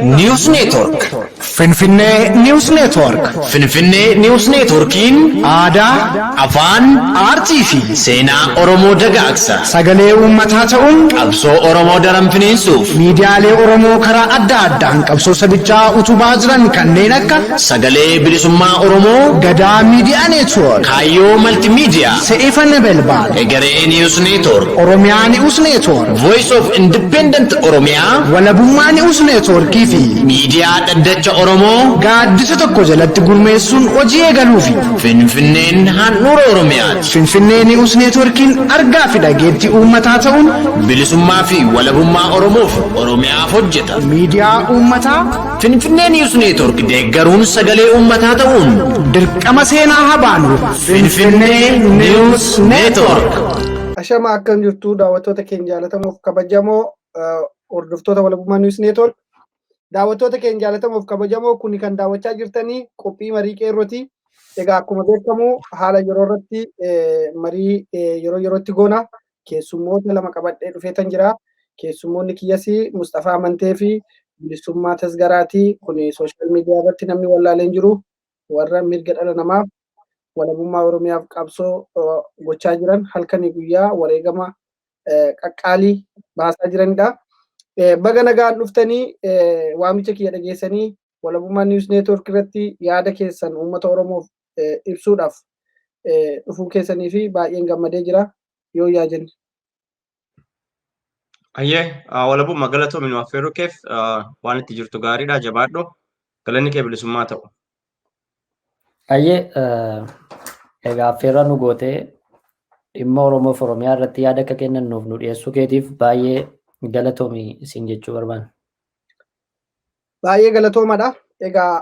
News Network. Finfinnee News Network. Finfinnee News Networkiin Aadaa, afaan, aartii fi seenaa Oromoo dagaagsa. Sagalee uummataa ta'uun Qabsoo Oromoo daran finiinsuuf miidiyaalee Oromoo karaa adda addaan qabsoo sabichaa utubaa jiran kanneen akka Sagalee Bilisummaa Oromoo, Gadaa Miidiyaa Network, Kaayyoo Maltimiidiyaa, Se'ifa Nebelbaal, Egeree News Network, Oromiyaa News Network, Voice of Independent Oromiyaa, Walabummaa News Networkii fi Miidiyaa Dhaddacha Oromoo gaaddisa tokko jalatti gurmeessuun hojii eegaluufi. Finfinneen handhuura Oromiyaati. Finfinnee News Networkiin argaa fi dhageettii uummataa ta'uun Bilisummaa fi walabummaa Oromoof Oromiyaaf hojjeta. Miidiyaa uummataa Finfinnee News Network deeggaruun sagalee uummataa ta'uun dirqama seenaa haa baanu. Finfinnee News Network. Ashama, akkam jirtu daawwattoota keenya jaallatamoof kabajamoo, hordoftoota Walabummaa News Network? Daawwattoota keenya jaallatamoof kabajamoo, kuni kan daawwachaa jirtanii qophii marii qeerrooti. Egaa akkuma beekamu haala yeroo irratti marii yeroo yerootti goona. Keessummoota lama qabadhee dhufeetan jira. Keessummoonni kiyyas Mustafaa Amantee fi Bilisummaa Tasgaraati. Kuni social media irratti namni wallaalee hin jiru. Warra mirga dhala namaaf, walabummaa Oromiyaaf qabsoo gochaa jiran, halkanii guyyaa wareegama qaqqaalii baasaa jiranidha. Baga nagaan dhuftanii, waamicha kiyya dhageessanii Walabummaa News Network irratti yaada keessan uummata Oromoof ibsuudhaaf dhufuu keessanii fi baay'een gammadee jira. Yoo yaa jenne. Ayyee, Walabummaa, galatoomi nu affeeruu keef. Waan itti jirtu gaariidha, jabaadhu. Galanni kee bilisummaa ta'u. Ayyee, egaa affeerraa nu gootee dhimma Oromoof Oromiyaa irratti yaada akka kennan nuuf nu dhiyeessuu keetiif baay'ee galatoomi isin jechuu barbaanna. Baay'ee galatoomadha. Egaa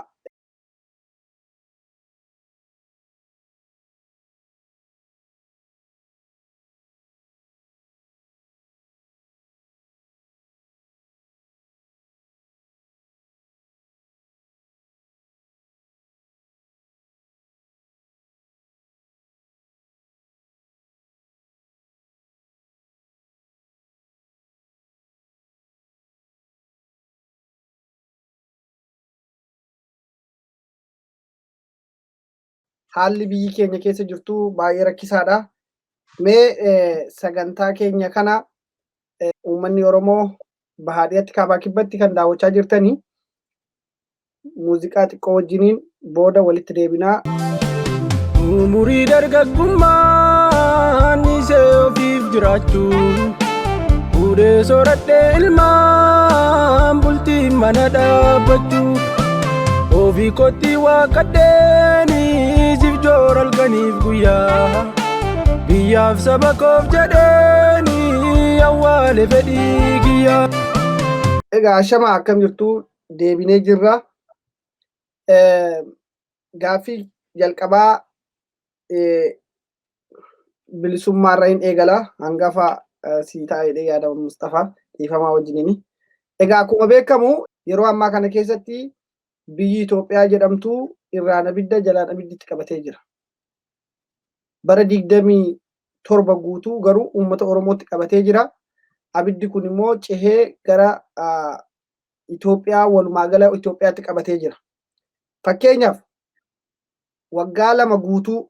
haalli biyyi keenya keessa jirtu baay'ee rakkisaadha. Mee sagantaa keenya kana uummanni Oromoo bahaa dhiyatti, kaabaa kibbatti kan daawwachaa jirtanii muuziqaa xiqqoo wajjiniin booda walitti deebinaa. Umurii dargaggummaa nisee ofiif jiraachuu, fuudhee soradhee ilmaan bultii mana dhaabbachuu, ofii kootti waaqadheeni siif joora halkaniif guyyaa, biyyaaf saba koof jedheeni awwaale fedhii kiyyaa. Egaa ashama, akkam jirtu, deebinee jirra. Gaaffii jalqabaa bilisummaarra hin eegala, hangafa sii ta'a jedhee yaadama, Mustafaa, dhiifamaa wajjiniini. Egaa akkuma beekamu yeroo ammaa kana keessatti biyyi Itoophiyaa jedhamtu irraan abidda, jalaan abiddi itti qabatee jira. Bara 27 guutuu garuu uummata Oromootti qabatee jira. Abiddi kun immoo cehee gara Itoophiyaa, walumaa gala Itoophiyaatti qabatee jira. Fakkeenyaaf, waggaa 2 guutuu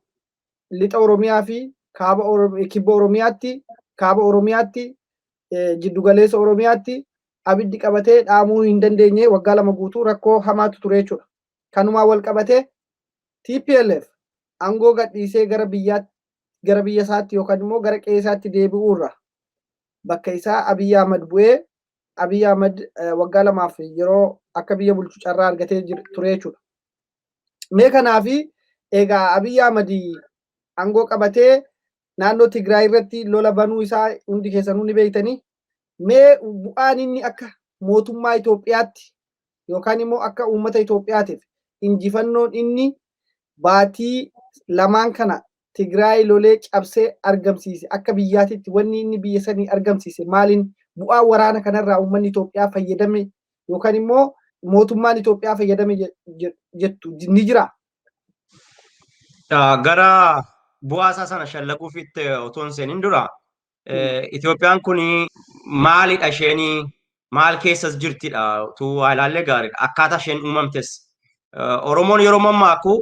lixa Oromiyaa fi kaaba kibba Oromiyaatti, kaaba Oromiyaatti, jiddugaleessa Oromiyaatti abiddi qabatee dhaamuu hin dandeenye. Waggaa 2 guutuu rakkoo hamaatu ture jechuudha. Kanumaan wal qabatee TPLF aangoo gadhiisee gara biyyaatti, gara biyya isaatti yookaan immoo gara qe'ee isaatti deebi'uurra bakka isaa Abiy Ahmad bu'ee, Abiy Ahmad waggaa 2f yeroo akka biyya bulchu carraa argatee ture jechuudha. Mee kanaafi egaa Abiy Ahmad aangoo qabatee naannoo Tigraay irratti lola banuu isaa hundi keessanuu ni beektanii. Mee bu'aan inni akka mootummaa Itoophiyaatti yookaan immoo akka uummata Itoophiyaatiif injifannoon inni baatii lamaan kana Tigraay lolee cabsee argamsiise, akka biyyaatitti wanni inni biyya sanii argamsiise maaliin, bu'aa waraana kanarraa uummanni Itoophiyaa fayyadame yookaan immoo mootummaan Itoophiyaa fayyadame jettu ni jira? Gara bu'aa isaa sana shallaguufitti otoo hin seenin dura, Itoophiyaan kun maalidha isheenii? Maal keessas jirtidha. Utuu waa ilaallee gaariidha. Akkaataa isheen uumamtes. Oromoon yeroo mammaaku,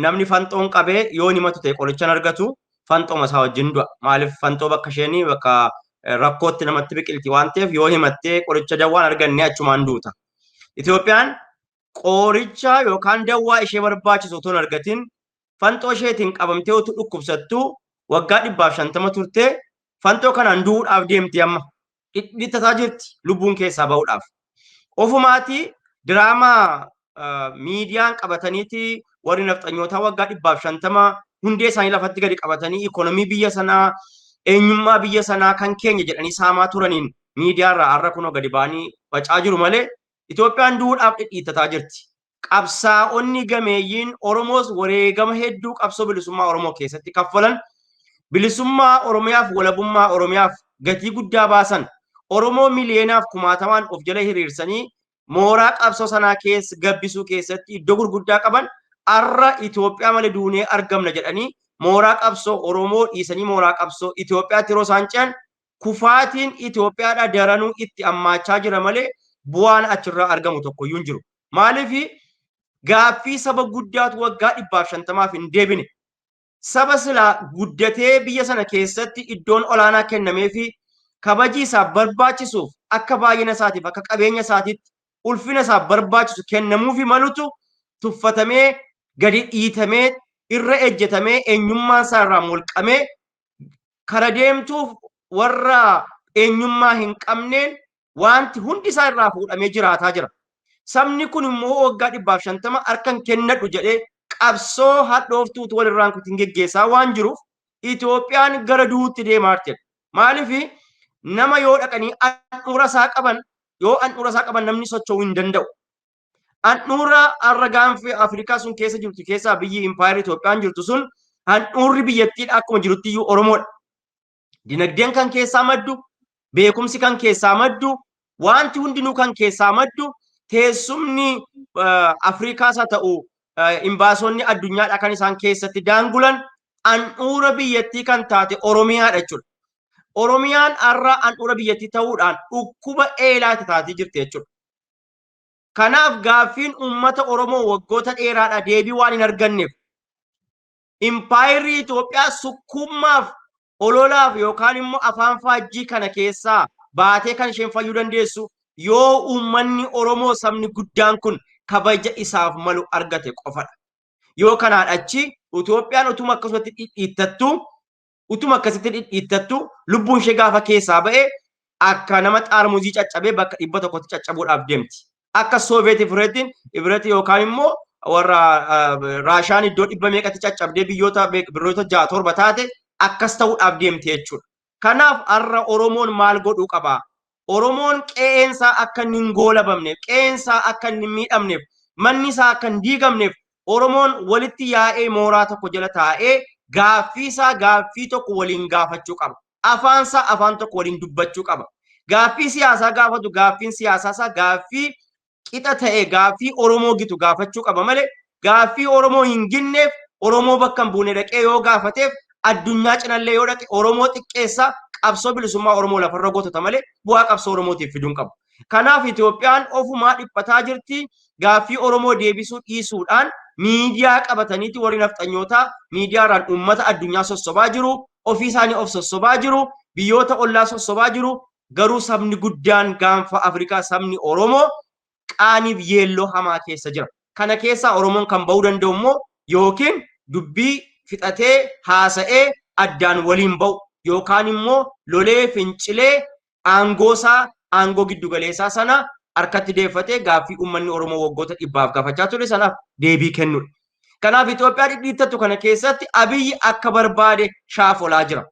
namni fanxoon qabee yoo himatu ta'e qoricha hin argatu, fanxooma isaa wajjin du'a. Maaliif? Fanxoo bakka isheen bakka rakkootti namatti biqilti waan ta'eef, yoo himattee qoricha dawwaan arganne achumaan duuta. Itoophiyaan qoricha yookaan dawwaa ishee barbaachisu otoo hin argatin, fanxoo isheetiin qabamtee utuu dhukkubsattuu waggaa 150 turtee, fanxoo kanaan du'uudhaaf deemti amma. Dhidhittataa jirti lubbuun keessaa ba'uudhaaf. Ofumaatii diraamaa miidiyaan qabataniiti warri nafxanyootaa waggaa 150 hundee isaanii lafatti gadi qabatanii, ikonomii biyya sanaa, eenyummaa biyya sanaa kan keenya jedhanii saamaa turaniin miidiyaarraa har'a kunoo gadi ba'anii bacaa jiru malee, Itoophiyaan du'uudhaaf dhidhiittataa jirti. Qabsaa'onni gameeyyiin Oromoos wareegama hedduu qabsoo bilisummaa Oromoo keessatti kaffalan, bilisummaa Oromiyaaf, walabummaa Oromiyaaf gatii guddaa baasan, Oromoo miliyeenaaf kumaatamaan of jala hiriirsanii mooraa qabsoo sanaa keessa gabbisuu keessatti iddoo gurguddaa qaban, har'a Itoophiyaa malee duunee argamna jedhanii mooraa qabsoo Oromoo dhiisanii mooraa qabsoo Itoophiyaatti yeroo isaan ce'an, kufaatiin Itoophiyaadhaa daranuu itti ammaachaa jira malee bu'aan achirraa argamu tokkoyyuu hin jiru. Maaliif? Gaaffii saba guddaatu waggaa 150f hin deebine. Saba silaa guddatee biyya sana keessatti iddoon olaanaa kennamee fi kabajii isaaf barbaachisuuf, akka baay'ina isaatiif, akka qabeenya isaatiitti ulfina isaaf barbaachisu kennamuufi malutu tuffatamee, gadi dhiitamee, irra ejjetamee, eenyummaan isaa irraa mulqamee, kara deemtuuf warra eenyummaa hin qabneen wanti hundi isaa irraa fuudhamee jiraataa jira. Sabni kun immoo waggaa 150 harka hin kennadhu jedhee qabsoo hadhooftuutu walirraan kutin geggeessaa waan jiruuf, Itoophiyaan gara duutti deemaa jirti. Maaliif? Nama yoo dhaqanii handhuura isaa qaban, yoo handhuura isaa qaban, namni socho'uu hin danda'u. Handhuura har'a gaanfa Afrikaa sun keessa jirtu keessaa biyyi impaayerri Itoophiyaan jirtu sun handhuurri biyyattiidha akkuma jirutti iyyuu Oromoodha. Dinagdeen kan keessaa maddu, beekumsi kan keessaa maddu, wanti hundinuu kan keessaa maddu, teessumni Afrikaas haa ta'u imbaasonni addunyaadha kan isaan keessatti daangulan, handhuura biyyattii kan taate Oromiyaadha jechuudha. Oromiyaan har'a handhuura biyyattii ta'uudhaan dhukkuba eelaatti taatee jirti jechuudha. Kanaaf gaaffiin uummata Oromoo waggoota dheeraadha deebii waan hin arganneef, impaayirri Itoophiyaa sukkuummaaf, ololaaf yookaan immoo afaan faajjii kana keessaa baatee kan isheen fayyuu dandeessu yoo uummanni Oromoo, sabni guddaan kun, kabaja isaaf malu argate qofadha. Yoo kanaan achi Itoophiyaan utuma akkasumatti dhidhiittattu, utuma akkasitti dhidhiittattu, lubbuun ishee gaafa keessaa ba'e akka nama xaarmuzii caccabee bakka 100tti caccabuudhaaf deemti. Akka Sooviyeet Ibireetiin yookaan immoo warra Raashaan iddoo dhibba meeqatti caccabdee biyyoota ja'a torba taate, akkas ta'uudhaaf deemti jechuudha. Kanaaf har'a Oromoon maal godhuu qaba? Oromoon qe'eensaa akka inni hin goolabamneef, qe'eensaa akka inni hin miidhamneef, manni isaa akka hin diigamneef, Oromoon walitti yaa'ee mooraa tokko jala taa'ee gaaffii isaa gaaffii tokko waliin gaafachuu qaba. Afaan isaa afaan tokko waliin dubbachuu qaba. Gaaffii siyaasaa gaafatu, gaaffiin siyaasaa isaa gaaffii qixa ta'e, gaaffii Oromoo gitu gaafachuu qaba malee, gaaffii Oromoo hin ginneef Oromoo bakka hin buune dhaqee yoo gaafateef, addunyaa cinallee yoo dhaqe, Oromoo xiqqeessaa, qabsoo bilisummaa Oromoo lafarra gootota malee bu'aa qabsoo Oromootiif fiduu hin qabu. Kanaaf Itoophiyaan ofumaa dhiphataa jirti. Gaaffii Oromoo deebisuu dhiisuudhaan miidiyaa qabataniiti warri nafxanyootaa miidiyaarraan uummata addunyaa sossobaa jiru. Ofii isaanii of sossobaa jiru. Biyyoota ollaa sossobaa jiru. Garuu sabni guddaan gaanfa Afrikaa, sabni Oromoo, qaaniif yeelloo hamaa keessa jira. Kana keessaa Oromoon kan ba'uu danda'u immoo yookiin dubbii fixatee haasa'ee addaan waliin ba'u, yookaan immoo lolee fincilee aangoosaa, aangoo giddugaleessaa sana harkatti deeffatee gaaffii uummanni Oromoo waggoota dhibbaaf gaafachaa ture sanaaf deebii kennudha. Kanaaf Itoophiyaa dhidhiittattu kana keessatti Abiyyi akka barbaade shaafolaa jira.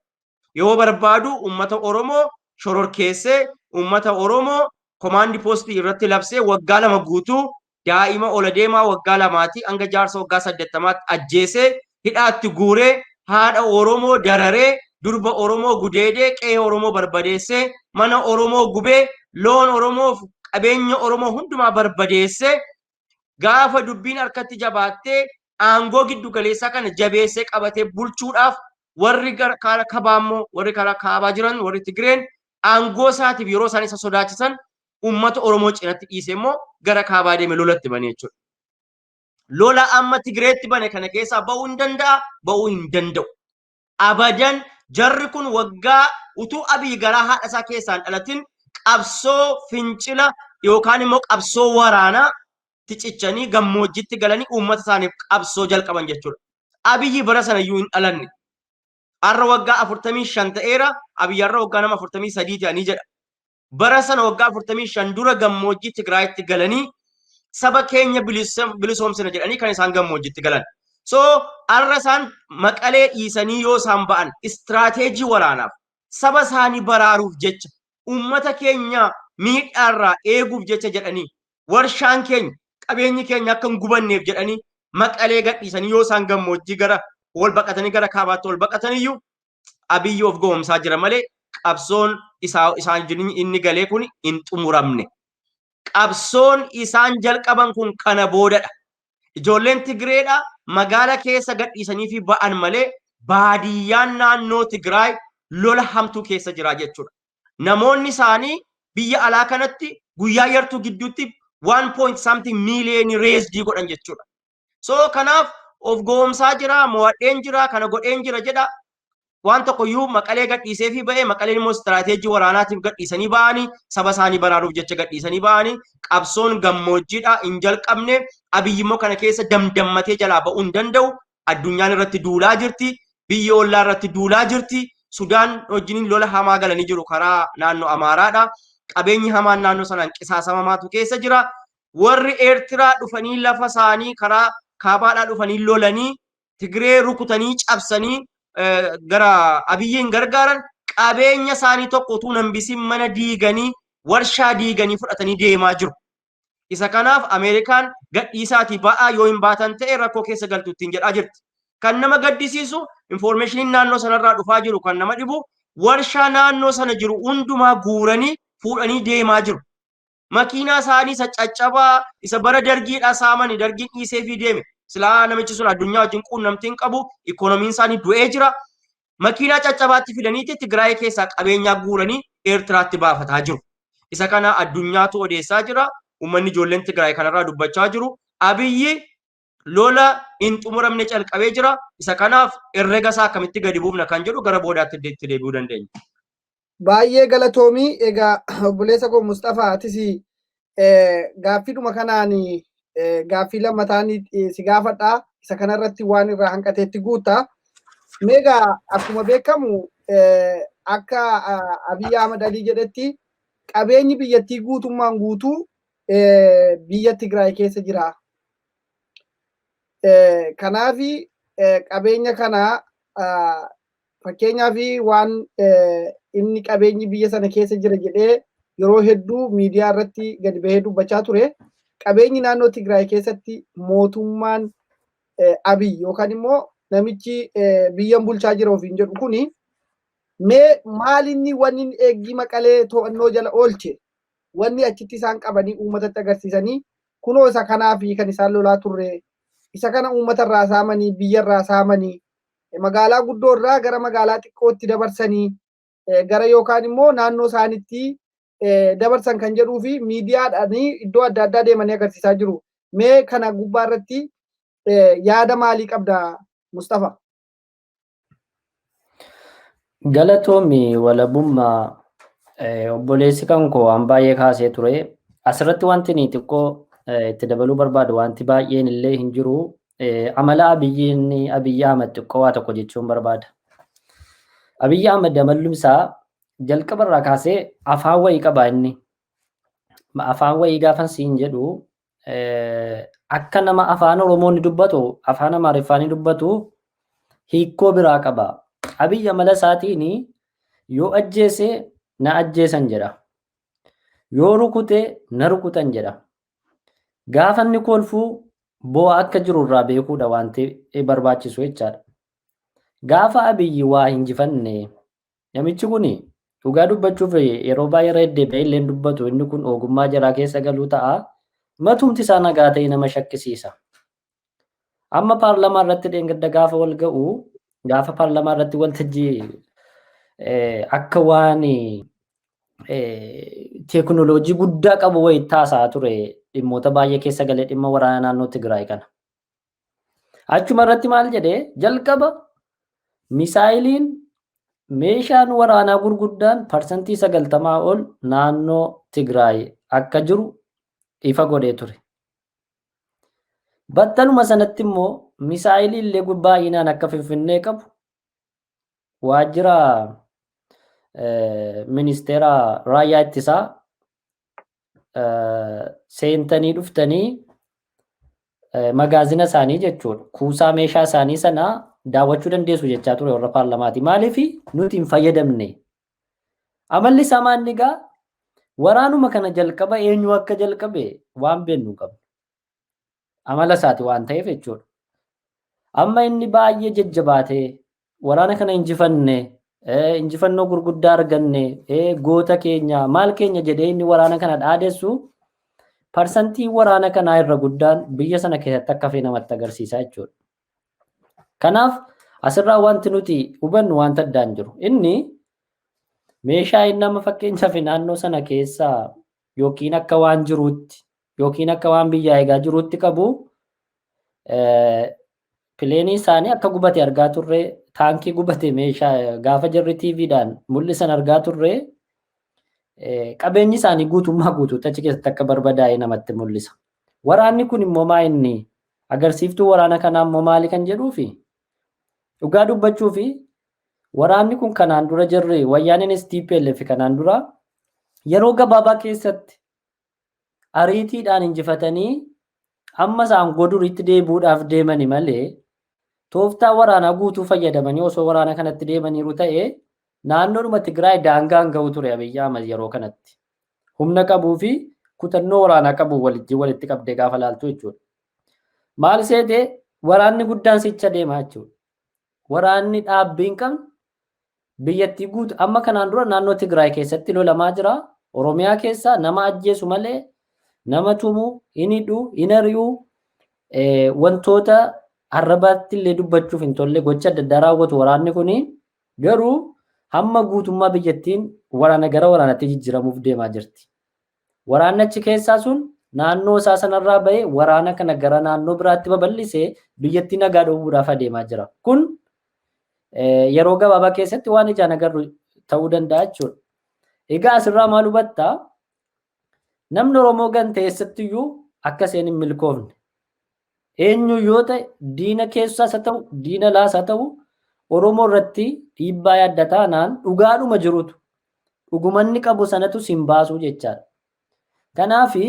Yoo barbaadu uummata Oromoo shororkeessee, uummata Oromoo komaandi poostii irratti labsee, waggaa 2 guutuu daa'ima ola deemaa waggaa 2tii hanga jaarsa waggaa 80tti ajjeesee hidhaatti guuree, haadha Oromoo dararee, durba Oromoo gudeedee, qe'ee Oromoo barbadeessee, mana Oromoo gubee, loon Oromoof qabeenya Oromoo hundumaa barbadeessee, gaafa dubbiin harkatti jabaattee aangoo giddu galeessaa kana jabeessee qabatee bulchuudhaaf, warri karaa kabaa immoo, warri karaa kaabaa jiran, warri Tigireen aangoo isaatiif yeroo isaan isa sodaachisan Uummata Oromoo cinatti dhiisee immoo gara kaabaa deeme lolatti bane jechuudha. Lola amma Tigireetti bane kana keessaa ba'uu hin danda'a, ba'uu hin danda'u. Abadan jarri kun waggaa utuu Abiy garaa haadha isaa keessaan dhalatin qabsoo fincila yookaan immoo qabsoo waraanaa cichanii gammoojjitti galanii uummata isaaniif qabsoo jalqaban jechuudha. Abiyyi bara sana iyyuu hin dhalanne. Har'a waggaa 45 ta'eera, Abiyyi har'a waggaa nama 43 ta'anii jedha. Bara sana waggaa 45 dura gammoojjii Tigraayitti galanii saba keenya bilisoomsina jedhanii kan isaan gammoojjitti galan. So har'a isaan Maqalee dhiisanii yoo isaan ba'an istiraateejii waraanaaf saba isaanii baraaruuf jecha, uummata keenya miidhaarraa eeguuf jecha jedhanii, warshaan keenya, qabeenyi keenya akka hin gubanneef jedhanii Maqalee gadhiisanii yoo isaan gammoojjii gara wal baqatanii gara kaabaatti wal baqataniyyuu, Abiyyi of gowwomsaa jira malee qabsoon isaa isaan inni galee kun hin xumuramne. Qabsoon isaan jalqaban kun kana boodadha. Ijoolleen Tigireedha magaala keessa gadhiisanii fi ba'an malee baadiyyaan naannoo Tigraay lola hamtuu keessa jira jechuudha. Namoonni isaanii biyya alaa kanatti guyyaa yartuu gidduutti 1 point something miiliyoonii raised godhan jechuudha. So kanaaf of gowwomsaa jira, mo'adheen jira, kana godheen jira jedha. Waan tokko iyyuu Maqalee gadhiisee fi ba'ee, Maqaleen immoo istiraateejii waraanaatiif gadhiisanii ba'anii, saba isaanii baraaruuf jecha gadhiisanii ba'anii, qabsoon gammoojjiidha hin jalqabne. Abiyyi immoo kana keessa damdammatee jalaa ba'uu hin danda'u. Addunyaan irratti duulaa jirti. Biyyi ollaa irratti duulaa jirti. Sudaan wajjin lola hamaa galanii jiru karaa naannoo Amaaraadha. Qabeenyi hamaan naannoo sanaan qisaasamamaatu keessa jira. Warri Eertiraa dhufanii lafa isaanii karaa kaabaadhaa dhufanii lolanii Tigree rukutanii cabsanii gara Abiyyiin gargaaran qabeenya isaanii tokko utuu hambisiin mana diiganii, warshaa diiganii fudhatanii deemaa jiru. Isa kanaaf Ameerikaan gadhiisaatii ba'aa, yoo hin baatan ta'e rakkoo keessa galtu ittiin jedhaa jirti. Kan nama gaddisiisu, informationiin naannoo sanarraa dhufaa jiru kan nama dhibu, warshaa naannoo sana jiru hundumaa guuranii fuudhanii deemaa jiru. Makiinaa isaanii isa caccabaa isa bara dargiidhaa saamanii, dargiin dhiisee fi deeme. Silaa namichi sun addunyaa wajjin quunnamtii hin qabu, ikoonomiin isaanii du'ee jira. Makiinaa caccabaatti fidaniiti Tigraay keessaa qabeenyaa guuranii Eertiraatti baafataa jiru. Isa kana addunyaatu odeessaa jira. Uummanni ijoolleen Tigraay kanarraa dubbachaa jiru. Abiyyi lola hin xumuramne calqabee jira. Isa kanaaf herrega isaa akkamitti gadi buufna kan jedhu gara boodaatti itti deebi'uu dandeenya. Baay'ee galatoomii. Egaa obboleessa koo Mustafaa, atis gaaffiidhuma kanaan gaaffii lammataan si gaafadha. Isa kanarratti waan irraa hanqateetti guutta. Meegaa akkuma beekamu akka Abiy Ahmad Alii jedhetti qabeenyi biyyattii guutummaan guutuu biyya Tigraay keessa jira. Kanaaf qabeenya kana, fakkeenyaaf waan inni qabeenyi biyya sana keessa jira jedhee yeroo hedduu miidiyaa irratti gadi bahee dubbachaa ture. Qabeenyi naannoo Tigraay keessatti mootummaan Abiy yookaan immoo namichi biyyan bulchaa jira ofiin jedhu kuni mee maalinni wanni inni eeggii Maqalee to'annoo jala oolche, wanni achitti isaan qabanii uummatatti agarsiisanii kunoo isa kanaa fi kan isaan lolaa turre, isa kana uummata irraa saamanii, biyya irraa saamanii, magaalaa guddoo irraa gara magaalaa xiqqootti dabarsanii, gara yookaan immoo naannoo isaanitti dabarsan kan jedhuu fi miidiyaadhaan iddoo adda addaa deemanii agarsiisaa jiru. Mee kana gubbaa irratti yaada maalii qabda, Mustafa? Galatoomi Walabummaa. Obboleessi kan koo waan baay'ee kaasee ture. Asirratti wanti ni xiqqoo itti dabaluu barbaadu wanti baay'een illee hin jiru. Amala Abiyyiin, Abiyyi Ahmad xiqqoo waa tokko jechuun barbaada. Abiyyi Ahmad amallum isaa jalqaba irraa kaasee afaan wayii qaba inni. Afaan wayii gaafan siin jedhu, akka nama afaan Oromoo ni dubbatu, afaan Amaariffaa ni dubbatu, hiikkoo biraa qaba. Abiyyi amala isaatiin yoo ajjeese na ajjeesan jedha. Yoo rukute na rukutan jedha. Gaafa inni kolfuu bu'aa akka jiru irraa beekuudha wanti barbaachisu jechaadha. Gaafa Abiyyi waa hinjifanne, namichi kun dhugaa dubbachuuf yeroo baay'ee irra deddeebi'ee illee dubbatu, inni kun ogummaa jaraa keessa galuu ta'a. Matumti isaa nagaa ta'e nama shakkisiisa. Amma paarlamaa irratti dheengadda gaafa wal ga'u, gaafa paarlamaa irratti waltajjii akka waan Teekinooloojii guddaa qabu wayii taasisaa ture dhimmoota baay'ee keessa galee dhimma waraana naannoo Tigraay kana. Achuma irratti maal jedhee, jalqaba misaayiliin, meeshaan waraanaa gurguddaan 90% ol naannoo Tigraay akka jiru ifa godhee ture. Battaluma sanatti immoo misaayilii illee baay'inaan akka Finfinnee qabu, waajjira ministeera raayyaa ittisaa seentanii dhuftanii magaazina isaanii jechuudha. Kuusaa meeshaa isaanii sana daawwachuu dandeessu jechaa ture warra paarlamaati. Maaliif nuti hin fayyadamne? Amalli isaa maanni egaa waraanuma kana jalqaba eenyu akka jalqabe waan beeknu qabnu. Amala isaati waan ta'eef jechuudha. Amma inni baay'ee jajjabaatee waraana kana injifanne, injifannoo gurguddaa arganne, goota keenya, maal keenya jedhee inni waraana kana dhaadessu, parsantii waraana kanaa irra guddaan biyya sana keessatti akka hafe namatti agarsiisa jechuudha. Kanaaf asirraa wanti nuti hubannu wanta addaan jiru. Inni meeshaa inni nama fakkeenyaaf naannoo sana keessa yookiin akka waan jiruutti yookiin akka waan biyyaa eegaa jiruutti qabu, pileenii isaanii akka gubate argaa turre, taankii gubate meeshaa gaafa jarri TVdhaan mul'isan argaa turre, qabeenyi isaanii guutummaa guutuutti achi keessatti akka barbadaa'e namatti mul'isa. Waraanni kun immoo maa inni agarsiiftuu waraana kanaa immoo maali kan jedhuufi, dhugaa dubbachuu fi waraanni kun kanaan dura jarri wayyaaneenis TPLF kanaan dura yeroo gabaabaa keessatti ariitiidhaan injifatanii amma isaan goduritti deebi'uudhaaf deemani malee, tooftaa waraanaa guutuu fayyadamanii osoo waraana kanatti deemaniiru ta'e naannoodhuma Tigraay daangaan ga'u ture Abiyyi Ahmad yeroo kanatti. Humna qabuu fi kutannoo waraanaa qabu walitti qabdee gaafa laaltu jechuudha. Maal seete, waraanni guddaan sicha deema jechuudha. Waraanni dhaabbii hin qabne biyyattii guutu amma kanaan dura naannoo Tigraay keessatti lolamaa jira. Oromiyaa keessa nama ajjeesu malee nama tumu, hin hidhu, hin ari'u, wantoota arrabaatti illee dubbachuuf hin tolle gocha adda addaa raawwatu. Waraanni kuni garuu hamma guutummaa biyyattiin waraana gara waraanatti jijjiiramuuf deemaa jirti. Waraanni achi keessaa sun naannoo isaa sanarraa bahee waraana kana gara naannoo biraatti babal'isee biyyattii nagaa dhowwuudhaaf adeemaa jira. Kun yeroo gabaabaa keessatti waan ijaan agarru ta'uu danda'a jechuudha. Egaa asirraa maal hubattaa? Namni Oromoo gante eessattiyyuu akka isheen hin milkoofne. Eenyu yoo ta'e, diina keessaas haa ta'u, diina alaas haa ta'u, Oromoo irratti dhiibbaa yaadda taanaan dhugaadhuma jirutu dhugumanni qabu sanatu sin baasuu jechaadha. Kanaafi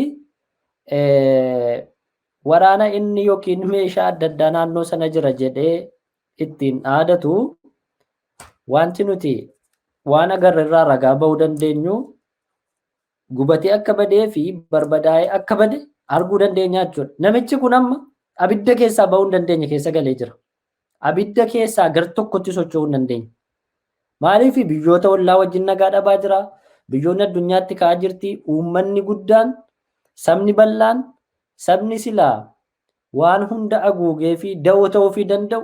waraana inni yookiin meeshaa adda addaa naannoo sana jira jedhee ittiin dhaadatu, wanti nuti waan agarre irraa ragaa ba'uu dandeenyu gubatee akka badee fi barbadaa'ee akka bade arguu dandeenya jechuudha. Namichi kun amma abidda keessaa ba'uu hin dandeenye keessa galee jira. Abidda keessaa gar tokkotti socho'uu hin dandeenye. Maaliif? Biyyoota ollaa wajjin nagaa dhabaa jira. Biyyoonni addunyaatti ka'aa jirti. Uummanni guddaan, sabni bal'aan, sabni silaa waan hunda haguugee fi da'oo ta'uufii danda'u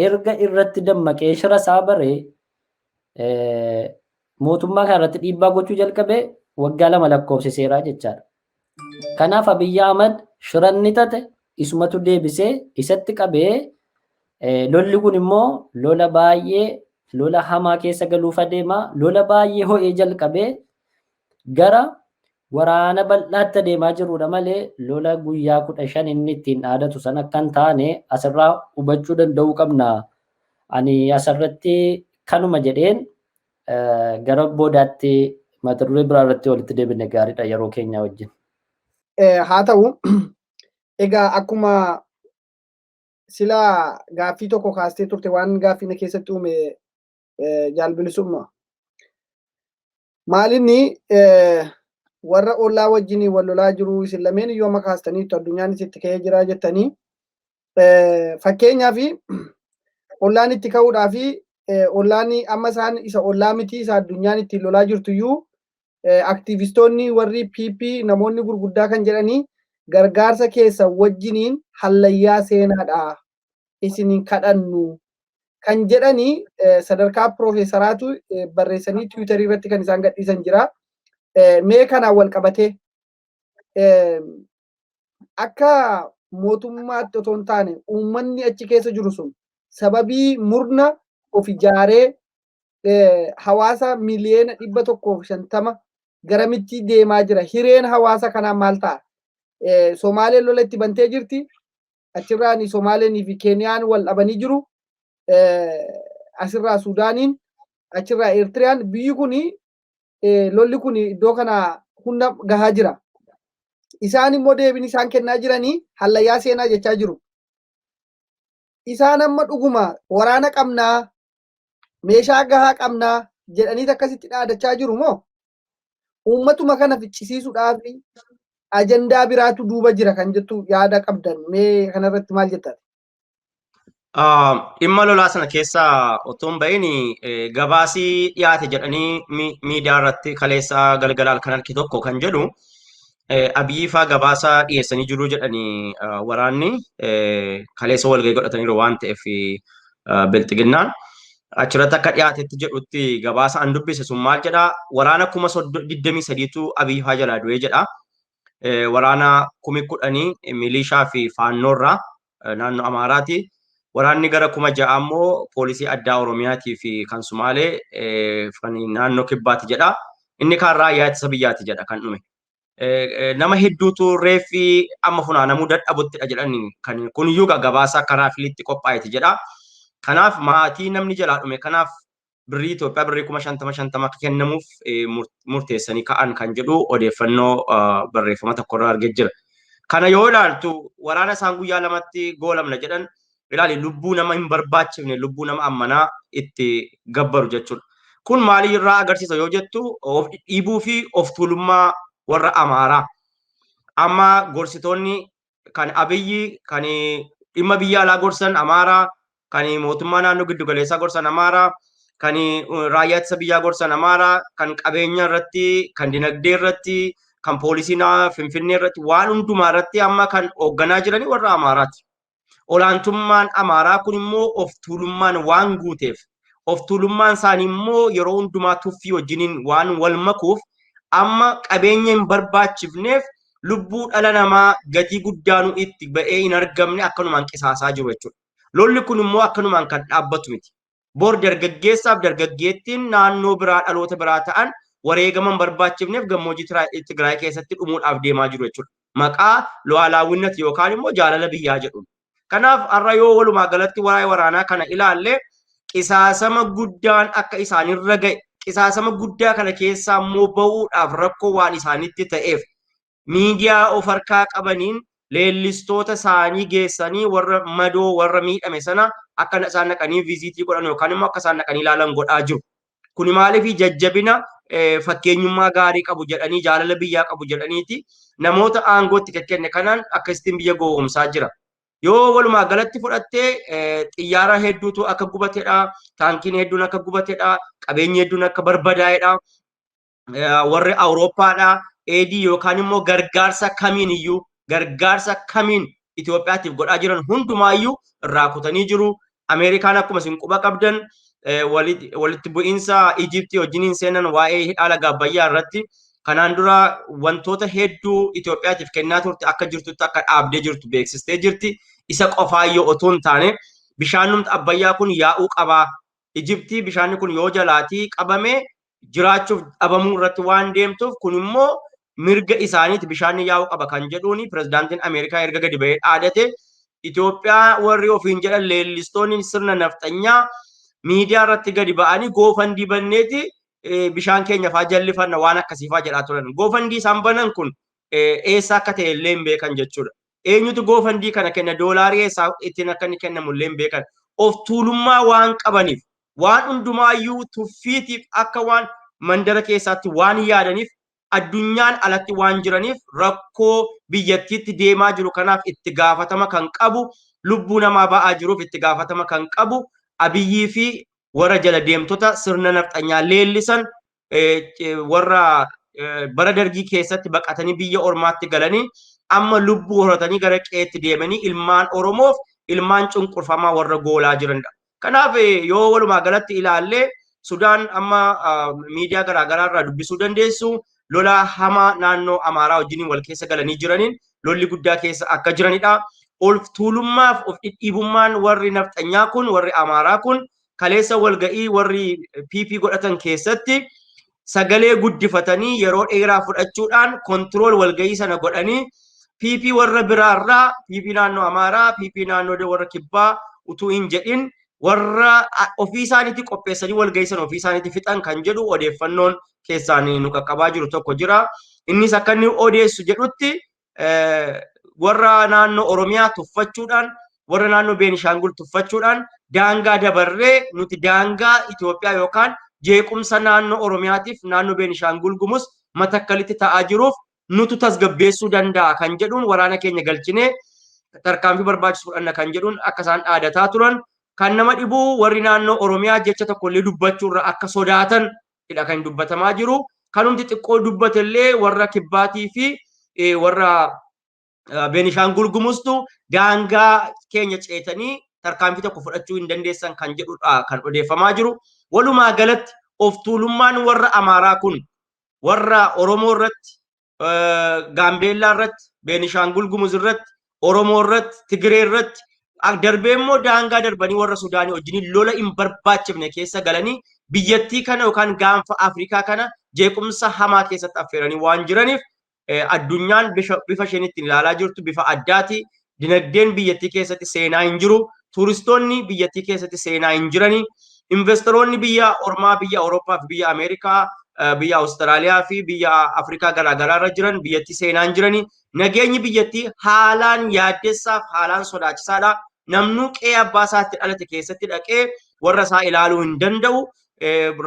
erga irratti dammaqee shira isaa baree mootummaa kana irratti dhiibbaa gochuu jalqabee waggaa 2 lakkoofsiseera jechaadha. Kanaaf Abiyyi Ahmad shiranni tate isumatu deebisee isatti qabee, lolli kun immoo lola baay'ee, lola hamaa keessa galuuf adeema. Lola baay'ee ho'ee jalqabee gara waraana bal'aatti adeemaa jirudha malee lola guyyaa 15 inni ittiin dhaadatu sana akka hin taane asirraa hubachuu danda'uu qabna. Ani asirratti kanuma jedheen gara boodaatti mata duree biraa irratti walitti deebine gaariidha yeroo keenya wajjin. Haa ta'u, egaa akkuma silaa gaaffii tokko kaastee turte, waan gaaffii na keessatti uume, jaalbilisummaa. Maalinni warra ollaa wajjin wal lolaa jiru, isin lameen iyyuu amma kaastaniitu, addunyaan isitti ka'ee jira jettanii, fakkeenyaaf ollaan itti ka'uudhaa fi ollaan amma isaan isa ollaa miti, isa addunyaan ittiin lolaa jirtu iyyuu, aktiivistoonni warri PP namoonni gurguddaa kan jedhanii gargaarsa keessa wajjiniin hallayyaa seenaadha isinin kadhannu. Kan jedhanii sadarkaa piroofeesaraatu barreessanii Twitterii irratti kan isaan gadhiisan jira. Mee kanaan wal qabatee akka mootummaatti otoo hin taane uummanni achi keessa jiru sun sababii murna of ijaaree hawaasa 150,000,000 garamitti deemaa jira? Hireen hawaasa kanaa maal ta'a? Somaaleen lola itti bantee jirti. Achirraan Somaaleenii fi Keeniyaan wal dhabanii jiru. Asirraa Suudaaniin, achirraa Eertiriyaan, biyyi kuni lolli kun iddoo kana hunda gahaa jira. Isaan immoo deebiin isaan kennaa jiranii hallayyaa seenaa jechaa jiru. Isaan amma dhuguma waraana qabnaa, meeshaa gahaa qabnaa jedhanii akkasitti dhaadachaa jiru moo uummatuma kana ficcisiisuudhaaf ajandaa biraatu duuba jira kan jettu yaada qabdan, mee kanarratti maal jettan? Dhimma lolaa sana keessa otoo hin bahin, gabaasii dhiyaate jedhanii miidiyaa irratti kaleessa galgala halkan harki tokko kan jedhu, Abiyyi faa gabaasa dhiyeessanii jiru jedhanii, waraanni kaleessa walgahii godhataniiru waan ta'eef bilxiginnaan achirratti akka dhiyaatetti jedhutti, gabaasa an dubbise sun maal jedhaa? Waraana 23,000tu Abiyyi faa jalaa du'ee jedha. Waraana 10,000 milishaa fi faannoorraa naannoo Amaaraati. Waraanni gara 6,000 immoo poolisii addaa Oromiyaatii fi kan Sumaalee kan naannoo Kibbaati jedha. Inni kaan raayyaa ittisa biyyaati jedha kan dhume. Nama hedduutu reeffi amma funaanamuu dadhabuttidha jedhan, kan kuniyyuu gabaasa karaa filiitti qophaa'eeti jedha. Kanaaf maatii namni jalaa dhume kanaaf birrii Itoophiyaa birrii 50,000 50,000 akka kennamuuf murteessanii ka'an kan jedhu odeeffannoo barreeffama tokkorraa argee jira. Kana yoo ilaaltu, waraana isaan guyyaa 2tti goolamna jedhan ilaali, lubbuu nama hin barbaachifne, lubbuu nama ammanaa itti gabbaru jechuudha. Kun maalii irraa agarsiisa yoo jettu, of dhiibuu fi of tuulummaa warra Amaaraa. Amma gorsitoonni kan Abiyyi kan dhimma biyya alaa gorsan Amaaraa, kan mootummaa naannoo giddu galeessaa gorsan Amaaraa, kan raayyaa ittisa biyyaa gorsan Amaaraa, kan qabeenya irratti, kan dinagdee irratti, kan poolisii Finfinnee irratti, waan hundumaa irratti amma kan hoogganaa jiranii warra Amaaraati. Olaantummaan Amaaraa kun immoo of tuulummaan waan guuteef, of tuulummaan isaanii immoo yeroo hundumaa tuffii wajjiniin waan wal makuuf, amma qabeenya hin barbaachifneef lubbuu dhala namaa gatii guddaanuu itti ba'ee hin argamne akkanumaan qisaasaa jiru jechuudha. Lolli kun immoo akkanumaan kan dhaabbatu miti. Bor dargaggeessaaf dargaggeettiin naannoo biraa dhaloota biraa ta'an wareegama hin barbaachifneef gammoojjii Tigraay keessatti dhumuudhaaf deemaa jiru jechuudha. Maqaa lu'aalaawwinnat yookaan immoo jaalala biyyaa jedhuun. Kanaaf har'a yoo walumaa galatti waa'ee waraanaa kana ilaalle, qisaasama guddaan akka isaanirra ga'e, qisaasama guddaa kana keessaa immoo ba'uudhaaf rakkoo waan isaanitti ta'eef, miidiyaa of harkaa qabaniin leellistoota isaanii geessanii warra madoo, warra miidhame sana akka isaan dhaqanii visit godhan yookaan immoo akka isaan dhaqanii ilaalan godhaa jiru. Kuni maaliif? Jajjabina, fakkeenyummaa gaarii qabu jedhanii, jaalala biyyaa qabu jedhaniiti namoota aangootti kenne kanaan akkasittiin biyya gowwoomsaa jira. Yoo walumaa galatti fudhattee, xiyyaara hedduutu akka gubatedha, taankiin hedduun akka gubatedha, qabeenyi hedduun akka barbadaa'edha. Warri Awurooppaadha aid yookaan immoo gargaarsa kamiin iyyuu, gargaarsa kamiin Itoophiyaatiif godhaa jiran hundumaayyuu irraa kutanii jiru. Ameerikaan akkuma isin quba qabdan walitti bu'iinsa Ijiptii wajjiniin seenan waa'ee hidha laga Abbayyaa irratti kanaan dura wantoota hedduu Itoophiyaatiif kennaa turte akka jirtutti akka dhaabdee jirtu beeksistee jirti. Isa qofaayyoo otoo hin taane, bishaanumti Abbayyaa kun yaa'uu qabaa. Ijiptii bishaanni kun yoo jalaatii qabame jiraachuuf dhabamuu irratti waan deemtuuf, kun immoo mirga isaaniiti, bishaanni yaa'uu qaba kan jedhuuni pirezidaantiin Ameerikaa erga gadi ba'ee dhaadate, Itoophiyaa warri ofiin jedhan leellistoonni sirna nafxanyaa miidiyaa irratti gadi ba'anii GoFundMe banneeti bishaan keenya faa jallifanna waan akkasii faa jedhaa turan. GoFundMe isaan banan kun eessa akka ta'e illee hin beekan jechuudha. Eenyutu GoFundMe kana kenna, doolaarii eessaa ittiin akka inni kennamu illee hin beekan. Of tuulummaa waan qabaniif, waan hundumaayyuu tuffiitiif akka waan mandara keessaatti waan yaadaniif, addunyaan alatti waan jiraniif, rakkoo biyyattiitti deemaa jiru kanaaf itti gaafatama kan qabu, lubbuu namaa ba'aa jiruuf itti gaafatama kan qabu Abiyyii fi warra jala deemtota sirna nafxanyaa leellisan, warra bara Dargii keessatti baqatanii biyya ormaatti galanii amma lubbuu horatanii gara qe'eetti deemanii ilmaan Oromoof ilmaan cunqurfamaa warra goolaa jiranidha. Kanaaf yoo walumaa galatti ilaallee, Sudaan amma miidiyaa garaagaraa irraa dubbisuu dandeessu, lola hamaa naannoo Amaaraa wajjiniin wal keessa galanii jiraniin lolli guddaa keessa akka jiranidha. Of tuulummaaf of dhidhiibummaan warri nafxanyaa kun, warri Amaaraa kun, kaleessa walga'ii warri PP godhatan keessatti sagalee guddifatanii yeroo dheeraa fudhachuudhaan control walga'ii sana godhanii, PP warra biraarraa, PP naannoo Amaaraa, PP naannoo warra Kibbaa utuu hin jedhin, warra ofii isaaniitti qopheessanii walga'ii sana ofii isaaniitti fixan kan jedhu odeeffannoon keessaan nu qaqqabaa jiru tokko jira. Innis akka inni odeessu jedhutti, warra naannoo Oromiyaa tuffachuudhaan, warra naannoo Beenishaangul tuffachuudhaan, daangaa dabarree nuti daangaa Itoophiyaa yookaan jeequmsa naannoo Oromiyaatiif naannoo Beenishaangul Gumuz Matakkalitti ta'aa jiruuf nutu tasgabbeessuu danda'a kan jedhuun, waraana keenya galchinee tarkaanfii barbaachisu fudhanna kan jedhuun akka isaan dhaadataa turan. Kan nama dhibuu, warri naannoo Oromiyaa jecha tokkollee dubbachuurra akka sodaatan dha kan dubbatamaa jiru. Kanumti xiqqoo dubbatellee warra Kibbaatii fi warra Beenishaangul Gumuztu daangaa keenya ceetanii tarkaanfii tokko fudhachuu hin dandeessan kan jedhudha kan odeeffamaa jiru. Walumaa galatti of tuulummaan warra Amaaraa kun warra Oromoo irratti, Gaambeellaa irratti, Beenishaangul Gumuz irratti, Oromoo irratti, Tigiree irratti, darbee immoo daangaa darbanii warra Sudaanii wajjin lola hin barbaachifne keessa galanii biyyattii kana yookaan gaanfa Afrikaa kana jeequmsa hamaa keessatti affeeranii waan jiraniif, addunyaan bifa isheen ittiin ilaalaa jirtu bifa addaati. Dinagdeen biyyattii keessatti seenaa hin jiru. Tuuristoonni biyyattii keessatti seenaa hin jirani. Investoroonni biyya ormaa, biyya Awurooppaa fi biyya Ameerikaa, biyya Awustiraaliyaa fi biyya Afrikaa garaagaraa irra jiran biyyattii seenaa hin jirani. Nageenyi biyyattii haalaan yaaddessaaf haalaan sodaachisaadha. Namnuu qe'ee abbaa isaatti dhalate keessatti dhaqee warra isaa ilaaluu hin danda'u.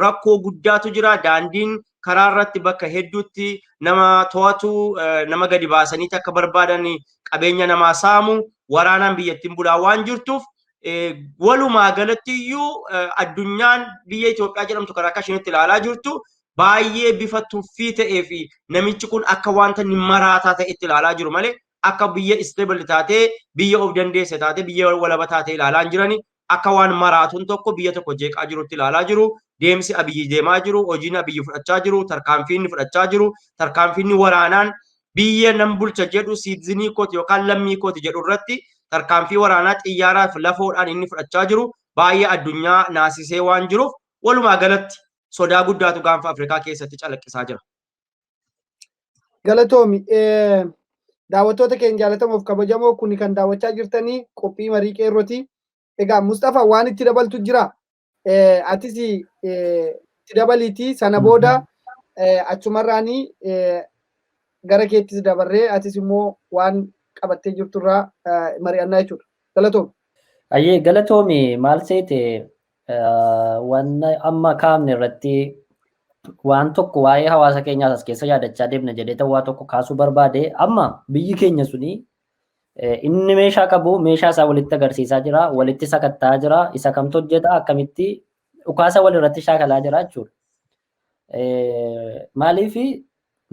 Rakkoo guddaatu jira. Daandiin karaa irratti bakka hedduutti nama to'atu, nama gadi baasanii akka barbaadan qabeenya namaa saamu, waraanaan biyyattiin bulaa waan jirtuuf, walumaa galatti iyyuu addunyaan biyya Itoophiyaa jedhamtu karaa akka isheen itti ilaalaa jirtu baay'ee bifa tuffii ta'ee fi namichi kun akka wanta inni maraataa ta'etti ilaalaa jiru malee, akka biyya stable taatee, biyya of dandeesse taatee, biyya walaba taatee ilaalaa hin jirani. Akka waan maraatuun tokko biyya tokko jeeqaa jirutti ilaalaa jiru. Deemsi Abiyyi deemaa jiru, hojiin Abiyyi fudhachaa jiru, tarkaanfiin inni fudhachaa jiru, tarkaanfiin waraanaan biyya nan bulcha jedhu, citizen kooti yookaan lammii kooti jedhu irratti tarkaanfii waraanaa xiyyaaraa fi lafoodhaan inni fudhachaa jiru baay'ee addunyaa naasisee waan jiruuf, walumaa galatti sodaa guddaatu gaanfa Afrikaa keessatti calaqqisaa jira. Galatoomi. Daawwattoota keenya jaallatamoof kabajamoo, kun kan daawwachaa jirtanii qophii marii qeerrooti. Egaa Mustafa, waan itti dabaltu jira. Atis itti dabaliitii sana booda achumarraanii gara keettis dabarree atis immoo waan qabattee jirturraa mari'annaa jechuudha. Galatoomi. Ayyee, galatoomi. Maal seete, waan amma kaafne irratti waan tokko waa'ee hawaasa keenyaas as keessa yaadachaa deemna jedhee waa tokko kaasuu barbaade. Amma biyyi keenya suni inni meeshaa qabu meeshaa isaa walitti agarsiisaa jira, walitti sakatta'aa jira, isa kamtu hojjeta, akkamitti dhukaasa wal irratti shaakalaa jira jechuudha. Maaliif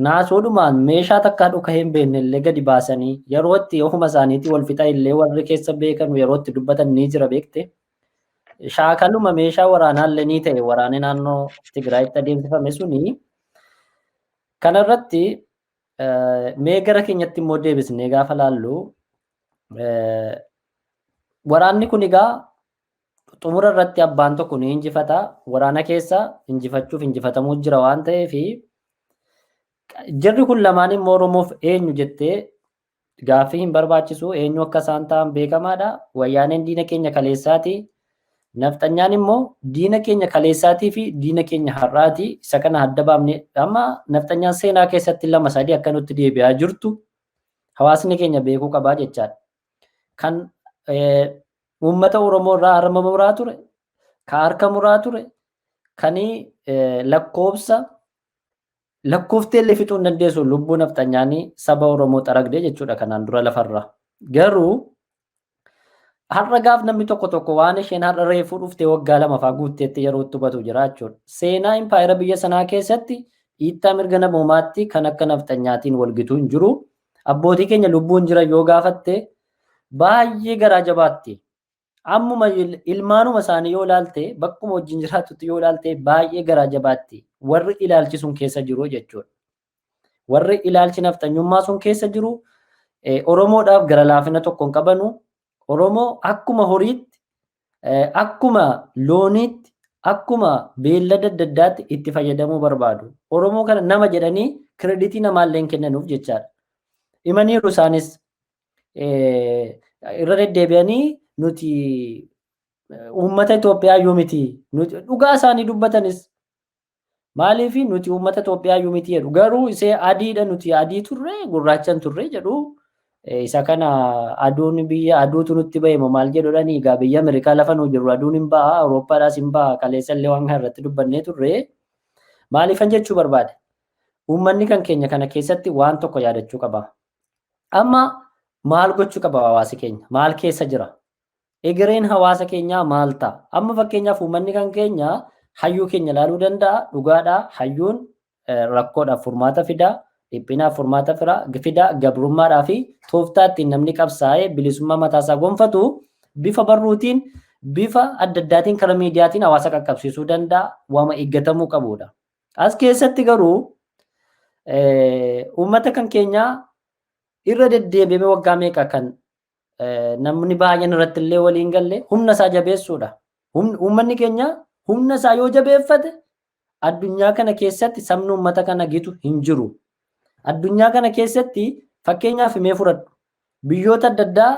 naasuudhumaan meeshaa takkaa dhuka hin beekne illee gadi baasanii yeroo itti ofuma isaaniitii wal fixa illee warri keessa beekan yeroo itti dubbatan ni jira, beekte. Shaakaluma meeshaa waraanaa illee ni ta'e waraanni naannoo Tigraayitti adeemsifame suni. Kanarratti mee gara keenyatti immoo deebisnee gaafa laallu, waraanni kun egaa xumura irratti abbaan tokko ni injifata. Waraana keessa injifachuuf injifatamuu jira waan ta'eef, jarri kun lamaan immoo Oromoof eenyu jettee gaaffii hin barbaachisu. Eenyu akka isaan ta'an beekamaadha. Wayyaaneen diina keenya kaleessaati. Nafxanyaan immoo diina keenya kaleessaatii fi diina keenya har'aati. Isa kana adda baafne, amma nafxanyaan seenaa keessatti lama sadii akka nutti deebi'aa jirtu hawaasni keenya beekuu qabaa jechaadha. Kan uummata Oromoo irraa harma muraa ture, kan harka muraa ture, kan lakkoofsa lakkooftee illee fixuu hin dandeessu, lubbuu nafxanyaanii saba Oromoo xaragdee jechuudha kanaan dura lafarraa. Garuu har'a gaaf namni tokko tokko waan isheen har'a reefuu dhuftee waggaa 2 fa'aa guutteetti yeroo itti hubatu jira jechuudha. Seenaa impaayera biyya sanaa keessatti dhiittaa mirga namoomaatti kan akka nafxanyaatiin walgituu hin jiru. Abbootii keenya lubbuun jiran yoo gaafatte baay'ee garaa jabaatti. Ammuma ilmaanuma isaanii yoo ilaalte, bakkuma wajjin jiraatutti yoo ilaalte, baay'ee garaa jabaatti. Warri ilaalchi sun keessa jiru jechuudha. Warri ilaalchi nafxanyummaa sun keessa jiru Oromoodhaaf gara laafina tokko hin qabanu. Oromoo akkuma horiitti, akkuma looniitti, akkuma beellada adda addaatti itti fayyadamuu barbaadu. Oromoo kana nama jedhanii credit namaallee hin kennanuuf jechaadha. Himaniiru isaanis irra deddeebi'anii, nuti uummata Itoophiyaa iyyuu miti. Dhugaa isaanii dubbatanis, maaliif nuti uummata Itoophiyaa iyyuu miti jedhu? Garuu isee adiidha, nuti adii turre, gurraachan turre jedhu. Isa kana aduun biyya aduutu nutti bahe moo maal jedhudhani? Egaa biyya Ameerikaa lafa nu jirru aduun hin ba'a, Awurooppaadhaas hin ba'a. Kaleessa illee waan kana irratti dubbannee turre. Maaliifan jechuu barbaade? Uummanni kan keenya kana keessatti waan tokko yaadachuu qaba. Amma maal gochuu qaba hawaasi keenya? Maal keessa jira? Egereen hawaasa keenyaa maal ta'a? Amma fakkeenyaaf uummanni kan keenya hayyuu keenya ilaaluu danda'a. Dhugaadhaa, hayyuun rakkoodhaaf furmaata fidaa, dhiphinaaf furmaata fidaa, gabrummaadhaa fi tooftaa ittiin namni qabsaa'ee bilisummaa mataasaa gonfatu bifa barruutiin, bifa adda addaatiin, karaa miidiyaatiin hawaasa qaqqabsiisuu danda'a. Waama eeggatamuu qabudha. As keessatti garuu uummata kan keenyaa irra deddeebi'amee waggaa meeqa kan namni baay'een irratti illee waliin galle humna isaa jabeessuudha. Uummanni keenya humna isaa yoo jabeeffate, addunyaa kana keessatti sabni uummata kana gitu hin jiru. Addunyaa kana keessatti fakkeenyaaf mee fudhadhu. Biyyoota adda addaa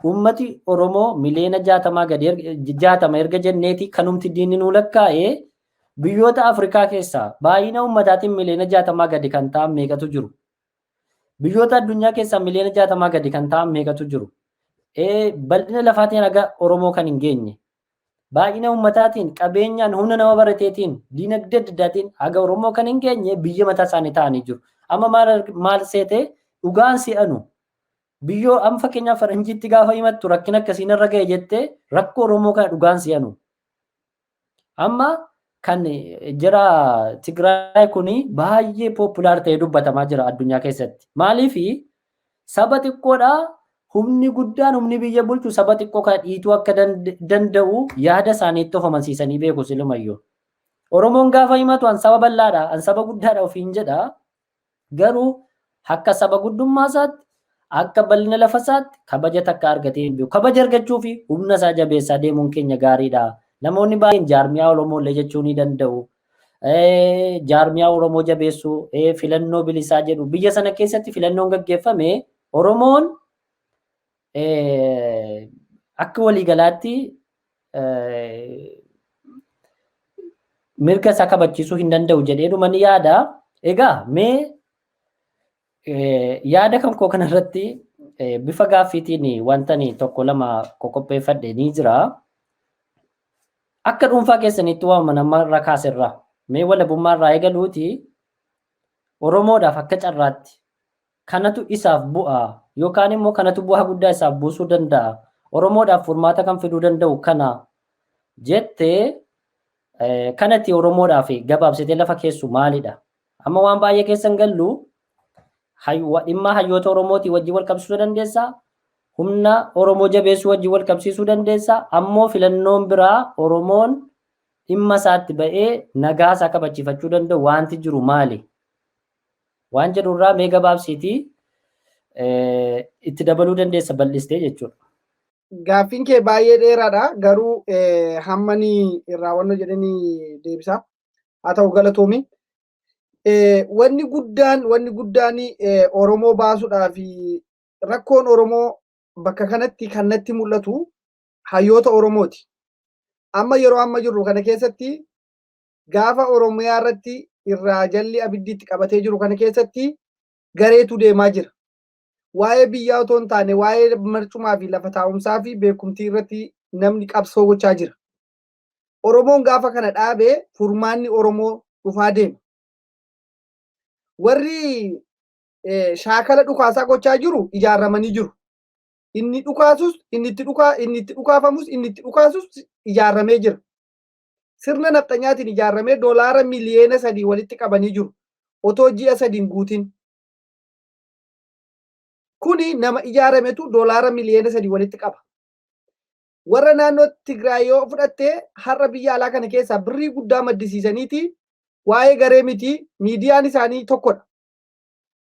uummati Oromoo miliyoona 60 gadi, 60 erga jenneeti kanumti diinni nuu lakkaa'ee, biyyoota Afrikaa keessaa baay'ina uummataatiin miliyoona 60 gadi kan ta'an meeqatu jiru? Biyyoota addunyaa keessaa miliyoona 60 gadi kan ta'an meeqatu jiru? Bal'ina lafaatiin haga Oromoo kan hin geenye. Baay'ina uummataatiin, qabeenyaan, humna nama barateetiin, diinagdee adda addaatiin haga Oromoo kan hin geenye biyya mataa isaanii ta'anii jiru. Amma maal seetee dhugaan si'anu? Biyyoo amma fakkeenyaaf faranjiitti gaafa himattu rakkina akkasiin irra ga'e jettee, rakkoo Oromoo kana dhugaan si'anu. Amma kan jira Tigraay kuni baay'ee popular ta'ee dubbatamaa jira addunyaa keessatti. Maaliifi? Saba xiqqoodhaa, humni guddaan, humni biyya bulchu saba xiqqoo kana dhiituu akka danda'u yaada isaaniitti of amansiisanii beeku silumayyuu. Oromoon gaafa himatu an saba bal'aadha, an saba guddaadha ofiin jedha. Garuu akka saba guddummaa isaatti, akka bal'ina lafa isaatti kabaja takka argatee hin beeku. Kabaja argachuu fi humna isaa jabeessaa deemuun keenya gaariidha. Namoonni baay'een jaarmiyaa Oromoo illee jechuu ni danda'u. Jaarmiyaa Oromoo jabeessuu, filannoo bilisaa jedhu. Biyya sana keessatti filannoon gaggeeffame, Oromoon akka waliigalaatti mirga isaa kabachiisuu hin danda'u jedhee ni yaada. Egaa mee yaada kan koo kanarratti bifa gaaffiitiin wanta tokko lama qoqopheeffadhe ni jira. Akka dhuunfaa keessanitti waamama nama irra kaaserraa mee walabummaa irraa eegaluuti, Oromoodhaaf akka carraatti kanatu isaaf bu'aa yookaan immoo kanatu bu'aa guddaa isaaf buusuu danda'a, Oromoodhaaf furmaata kan fiduu danda'u kana jettee, kanatti Oromoodhaaf gabaabsitee lafa keessu maalidha? Amma waan baay'ee keessan gallu, dhimma hayyoota Oromootii wajjin wal qabsiisuu dandeessaa? Humna Oromoo jabeessuu wajjin wal qabsiisuu dandeessaa? Ammoo filannoon biraa Oromoon dhimma isaatti ba'ee nagaa isaa kabachiifachuu danda'u wanti jiru maali? Waan jedhurraa mee gabaabsiitii itti dabaluu dandeessa, bal'istee jechuudha. Gaaffiin kee baay'ee dheeraadha, garuu hammanii irraa wanno jedhanii deebisa. Haa ta'u, galatoomi. Wanni guddaan Oromoo baasuudhaa fi rakkoon Oromoo bakka kanatti kan natti mul'atu hayyoota Oromooti. Amma yeroo amma jirru kana keessatti, gaafa Oromiyaa irratti irraa jalli abiddi itti qabatee jiru kana keessatti, gareetu deemaa jira. Waa'ee biyyaa otoo hin taane waa'ee marcumaa fi lafa taa'umsaa fi beekumtii irratti namni qabsoo gochaa jira. Oromoon gaafa kana dhaabee furmaanni Oromoo dhufaa deema. Warri shaakala dhukaasaa gochaa jiru ijaaramanii jiru. Inni dhukaasus, inni itti dhukaafamus, inni itti dhukaasus ijaaramee jira. Sirna nafxanyaatiin ijaaramee doolaara miliyoona 3 walitti qabanii jiru. Otoo ji'a 3n guutin. Kuni nama ijaarametu doolaara miliyoona 3 walitti qaba. Warra naannoo Tigraay yoo fudhatte, har'a biyya alaa kana keessaa birrii guddaa maddisiisaniiti. Waa'ee garee miti, miidiyaan isaanii tokkodha.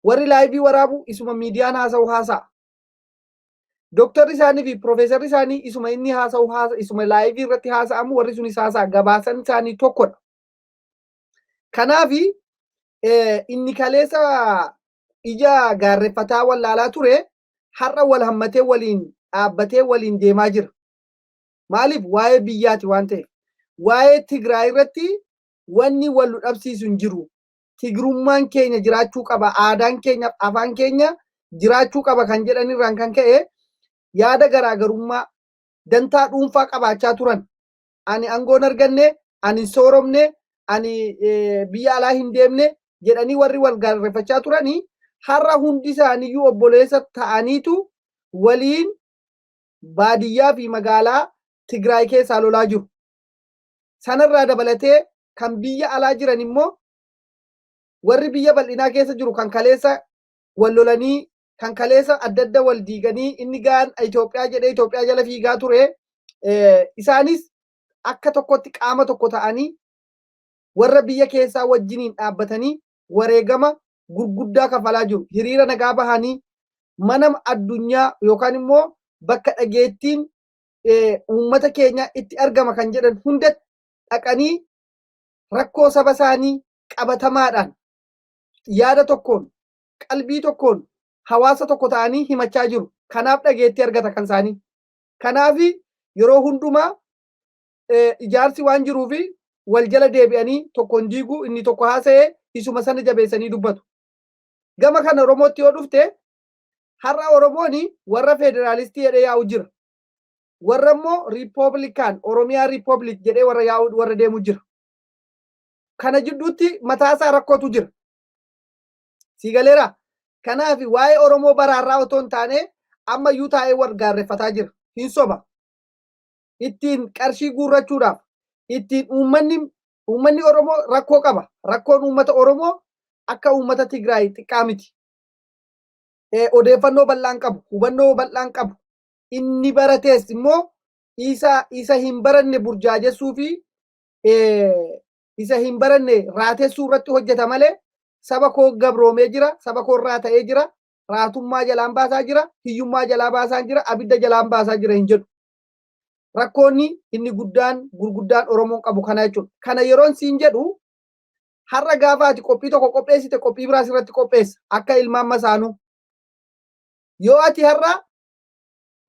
Warri live waraabu isuma miidiyaan haasa'u haasa'a. Dooktarri isaanii fi piroofeesarri isaanii isuma inni haasa'u haasa, isuma live irratti haasa'amu warri sunis haasa'a, gabaasan isaanii tokkodha. Kanaafi inni kaleessa ija gaarreeffataa wallaalaa ture har'a wal hammatee, waliin dhaabbatee, waliin deemaa jira. Maaliif? Waa'ee biyyaati waan ta'eef. Waa'ee Tigraay irratti wanni wal nu dhabsiisu hin jiru. Tigrummaan keenya jiraachuu qaba. Aadaan keenya, afaan keenya jiraachuu qaba kan jedhanirraan kan ka'e yaada garaagarummaa dantaa dhuunfaa qabaachaa turan. Ani aangoon arganne, ani hin sooromne, ani biyya alaa hin deemne jedhanii warri wal gaarreeffachaa turanii har'a hundi isaaniiyyuu obboleessa ta'aniitu waliin baadiyyaa fi magaalaa Tigraay keessaa lolaa jiru. Sanarraa dabalatee kan biyya alaa jiran immoo, warri biyya bal'inaa keessa jiru kan kaleessa wal lolanii, kan kaleessa adda adda wal diiganii, inni gaan Itoophiyaa jedhee Itoophiyaa jala fiigaa ture, isaanis akka tokkotti qaama tokko ta'anii warra biyya keessaa wajjiniin dhaabbatanii wareegama gurguddaa kafalaa jiru. Hiriira nagaa bahanii mana addunyaa yookaan immoo bakka dhageettiin uummata keenya itti argama kan jedhan hundatti dhaqanii rakkoo saba isaanii qabatamaadhaan yaada tokkoon, qalbii tokkoon, hawaasa tokko ta'anii himachaa jiru. Kanaaf dhageettii argata kan isaanii. Kanaaf yeroo hundumaa ijaarsi waan jiruufi wal jala deebi'anii tokkoon diiguu, inni tokko haasa'ee isuma sana jabeessanii dubbatu. Gama kana Oromootti yoo dhufte, har'a Oromoon warra federaalistii jedhee yaa'u jira. Warra immoo Republican, Oromiyaa Republic jedhee warra yaa'u, warra deemu jira. Kana jidduutti mataasaa rakkootu jira. Sii galeera. Kanaaf waa'ee Oromoo baraarraa otoo hin taane ammayyuu taa'ee wal gaarreeffataa jira. Hin soba. Ittiin qarshii guurrachuudhaaf ittiin uummanni Oromoo rakkoo qaba. Rakkoon uummata Oromoo akka uummata Tigraay xiqqaa miti. Odeeffannoo bal'aan qabu, hubannoo bal'aan qabu. Inni baratees immoo isa hin baranne burjaajessuu fi isa hin baranne raatessuu irratti hojjeta malee saba koo gabroomee jira, saba koo irraa ta'ee jira, raatummaa jalaan baasaa jira, hiyyummaa jalaa baasaa jira, abidda jalaan baasaa jira hin jedhu. Rakkoonni inni guddaan gurguddaan Oromoon qabu kana jechuudha. Kana yeroon siin jedhu, har'a gaafa ati qophii tokko qopheessite, qophii biraas irratti qopheessa akka ilmaan masaanuu. Yoo ati har'a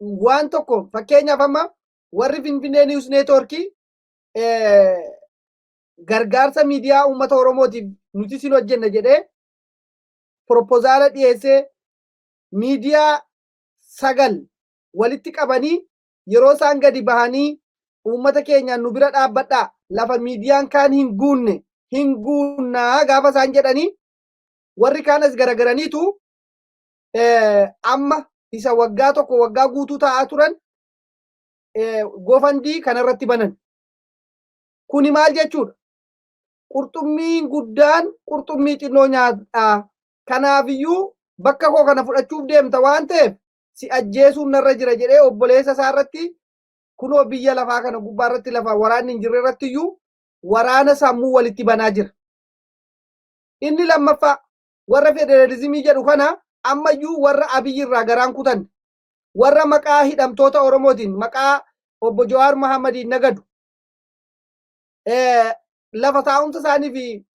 waan tokko, fakkeenyaaf amma warri Finfinnee News Networkii gargaarsa miidiyaa uummata Oromootiif nuti sin hojjenna jedhee proposal dhiyeessee, miidiyaa 9 walitti qabanii yeroo isaan gadi bahanii uummata keenyaan nu bira dhaabbadhaa, lafa miidiyaan kaan hin guunne hin guunnaa gaafa isaan jedhanii, warri kaan as garagaraniitu amma isa waggaa tokko waggaa guutuu taa'aa turan GoFundMe kanarratti banan. Kuni maal jechuudha? Qurxummiin guddaan qurxummii xinnoo nyaadha. Kanaafiyyuu bakka koo kana fudhachuuf deemta waan ta'eef si ajjeesuun narra jira jedhee obboleessa isaa irratti, kunoo biyya lafaa kana gubbaa irratti lafa waraanni hin jirre irratti iyyuu waraana sammuu walitti banaa jira. Inni lammaffaa warra federalizimii jedhu kana ammayyuu warra Abiyyi irraa garaan kutan, warra maqaa hidhamtoota Oromootiin, maqaa obbo Jawaar Mahaammadiin nagadu, lafa taa'umsa isaanii fi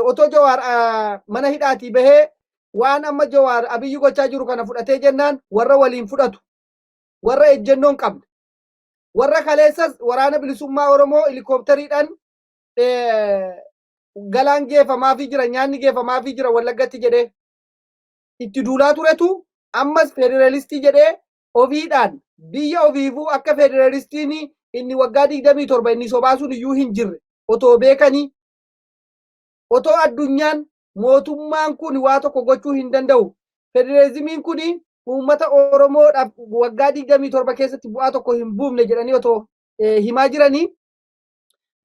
otoo Jawaar mana hidhaatii bahee waan amma Jawaar Abiyyi gochaa jiru kana fudhatee jennaan warra waliin fudhatu, warra ejjennoo hin qabne, warra kaleessas waraana bilisummaa Oromoo helikooптariidhaan galaan geeffamaafii jira, nyaanni geeffamaafii jira Wallaggatti jedhee itti duulaa turetu ammas federaalistii jedhee ofiidhaan biyya ofiifuu akka federaalistiin inni waggaa 27 inni sobaa sun iyyuu hin jirre otoo beekanii, otoo addunyaan mootummaan kun waa tokko gochuu hin danda'u, federalizimiin kun uummata Oromoodhaaf waggaa 27 keessatti bu'aa tokko hin buufne jedhanii otoo himaa jiranii,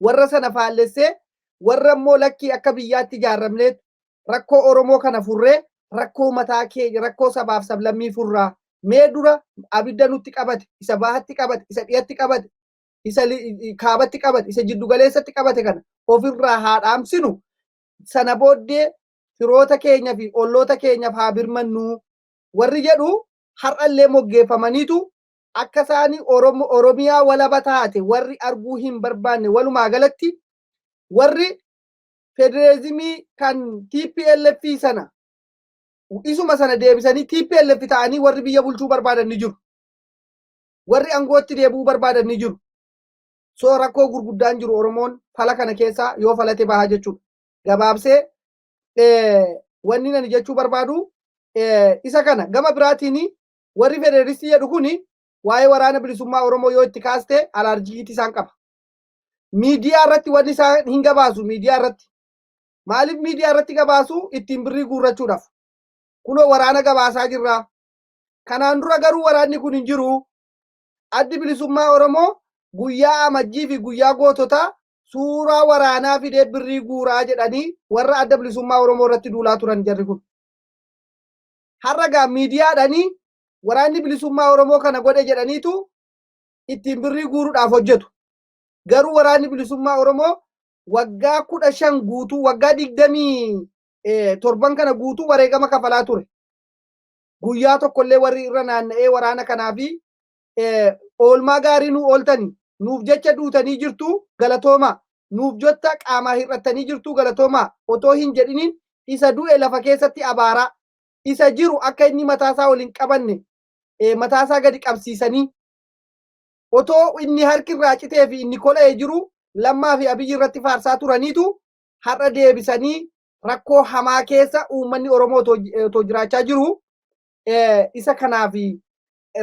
warra sana faallessee, warra immoo lakkii, akka biyyaatti ijaarramneet rakkoo Oromoo kana furree rakkoo mataa keenya, rakkoo sabaaf sablammii furraa. Mee dura abidda nutti qabate, isa bahatti qabate, isa dhiyatti qabate, isa kaabatti qabate, isa jiddugaleessatti qabate kana ofirraa haa dhaamsinu. Sana booddee firoota keenya fi olloota keenyaaf haa birmannu. Warri jedhu har'allee moggeeffamaniitu akka isaanii Oromiyaa walaba taate warri arguu hin barbaanne, walumaa galatti warri federeezimii kan TPLF sana isuma sana deebisanii TPLF ta'anii warri biyya bulchuu barbaadan ni jiru. Warri aangootti deebi'uu barbaadan ni jiru. So rakkoo gurguddaan jiru Oromoon fala kana keessaa yoo falate bahaa jechuudha. Gabaabsee wanni ani jechuu barbaadu isa kana. Gama biraatiin warri federalistii jedhu kuni waa'ee Waraana Bilisummaa Oromoo yoo itti kaaste alaarjiitii isaan qaba. Miidiyaa irratti wanni isaan hin gabaasu miidiyaa irratti. Maaliif miidiyaa irratti gabaasu? Ittiin birrii guurrachuudhaaf. Kunoo waraana gabaasaa jirra. Kanaan dura garuu waraanni kun hin jiru. Addi Bilisummaa Oromoo guyyaa Amajjii fi guyyaa goototaa suuraa waraanaa fidee birrii guuraa jedhanii warra Adda Bilisummaa Oromoo irratti duulaa turan jarri kun. Har'a gaa miidiyaadhanii Waraanni Bilisummaa Oromoo kana godhe jedhaniitu ittiin birrii guuruudhaaf hojjetu. Garuu Waraanni Bilisummaa Oromoo waggaa 15 guutuu, waggaa 27n kana guutuu wareegama kafalaa ture. Guyyaa tokkollee warri irra naanna'ee waraana kanaa fi oolmaa gaarii nu ooltanii, nuuf jecha duutanii jirtu, galatoomaa, nuuf jecha qaamaa hir'attanii jirtu, galatoomaa otoo hin jedhiniin isa du'e lafa keessatti abaaraa, isa jiru akka inni mataasaa ol hin qabanne mataasaa gadi qabsiisanii, otoo inni harki irraa citee fi inni kola'ee jiru Lammaa fi Abiyyi irratti faarsaa turaniitu har'a deebisanii rakkoo hamaa keessa uummanni Oromoo otoo jiraachaa jiru. Isa kanaaf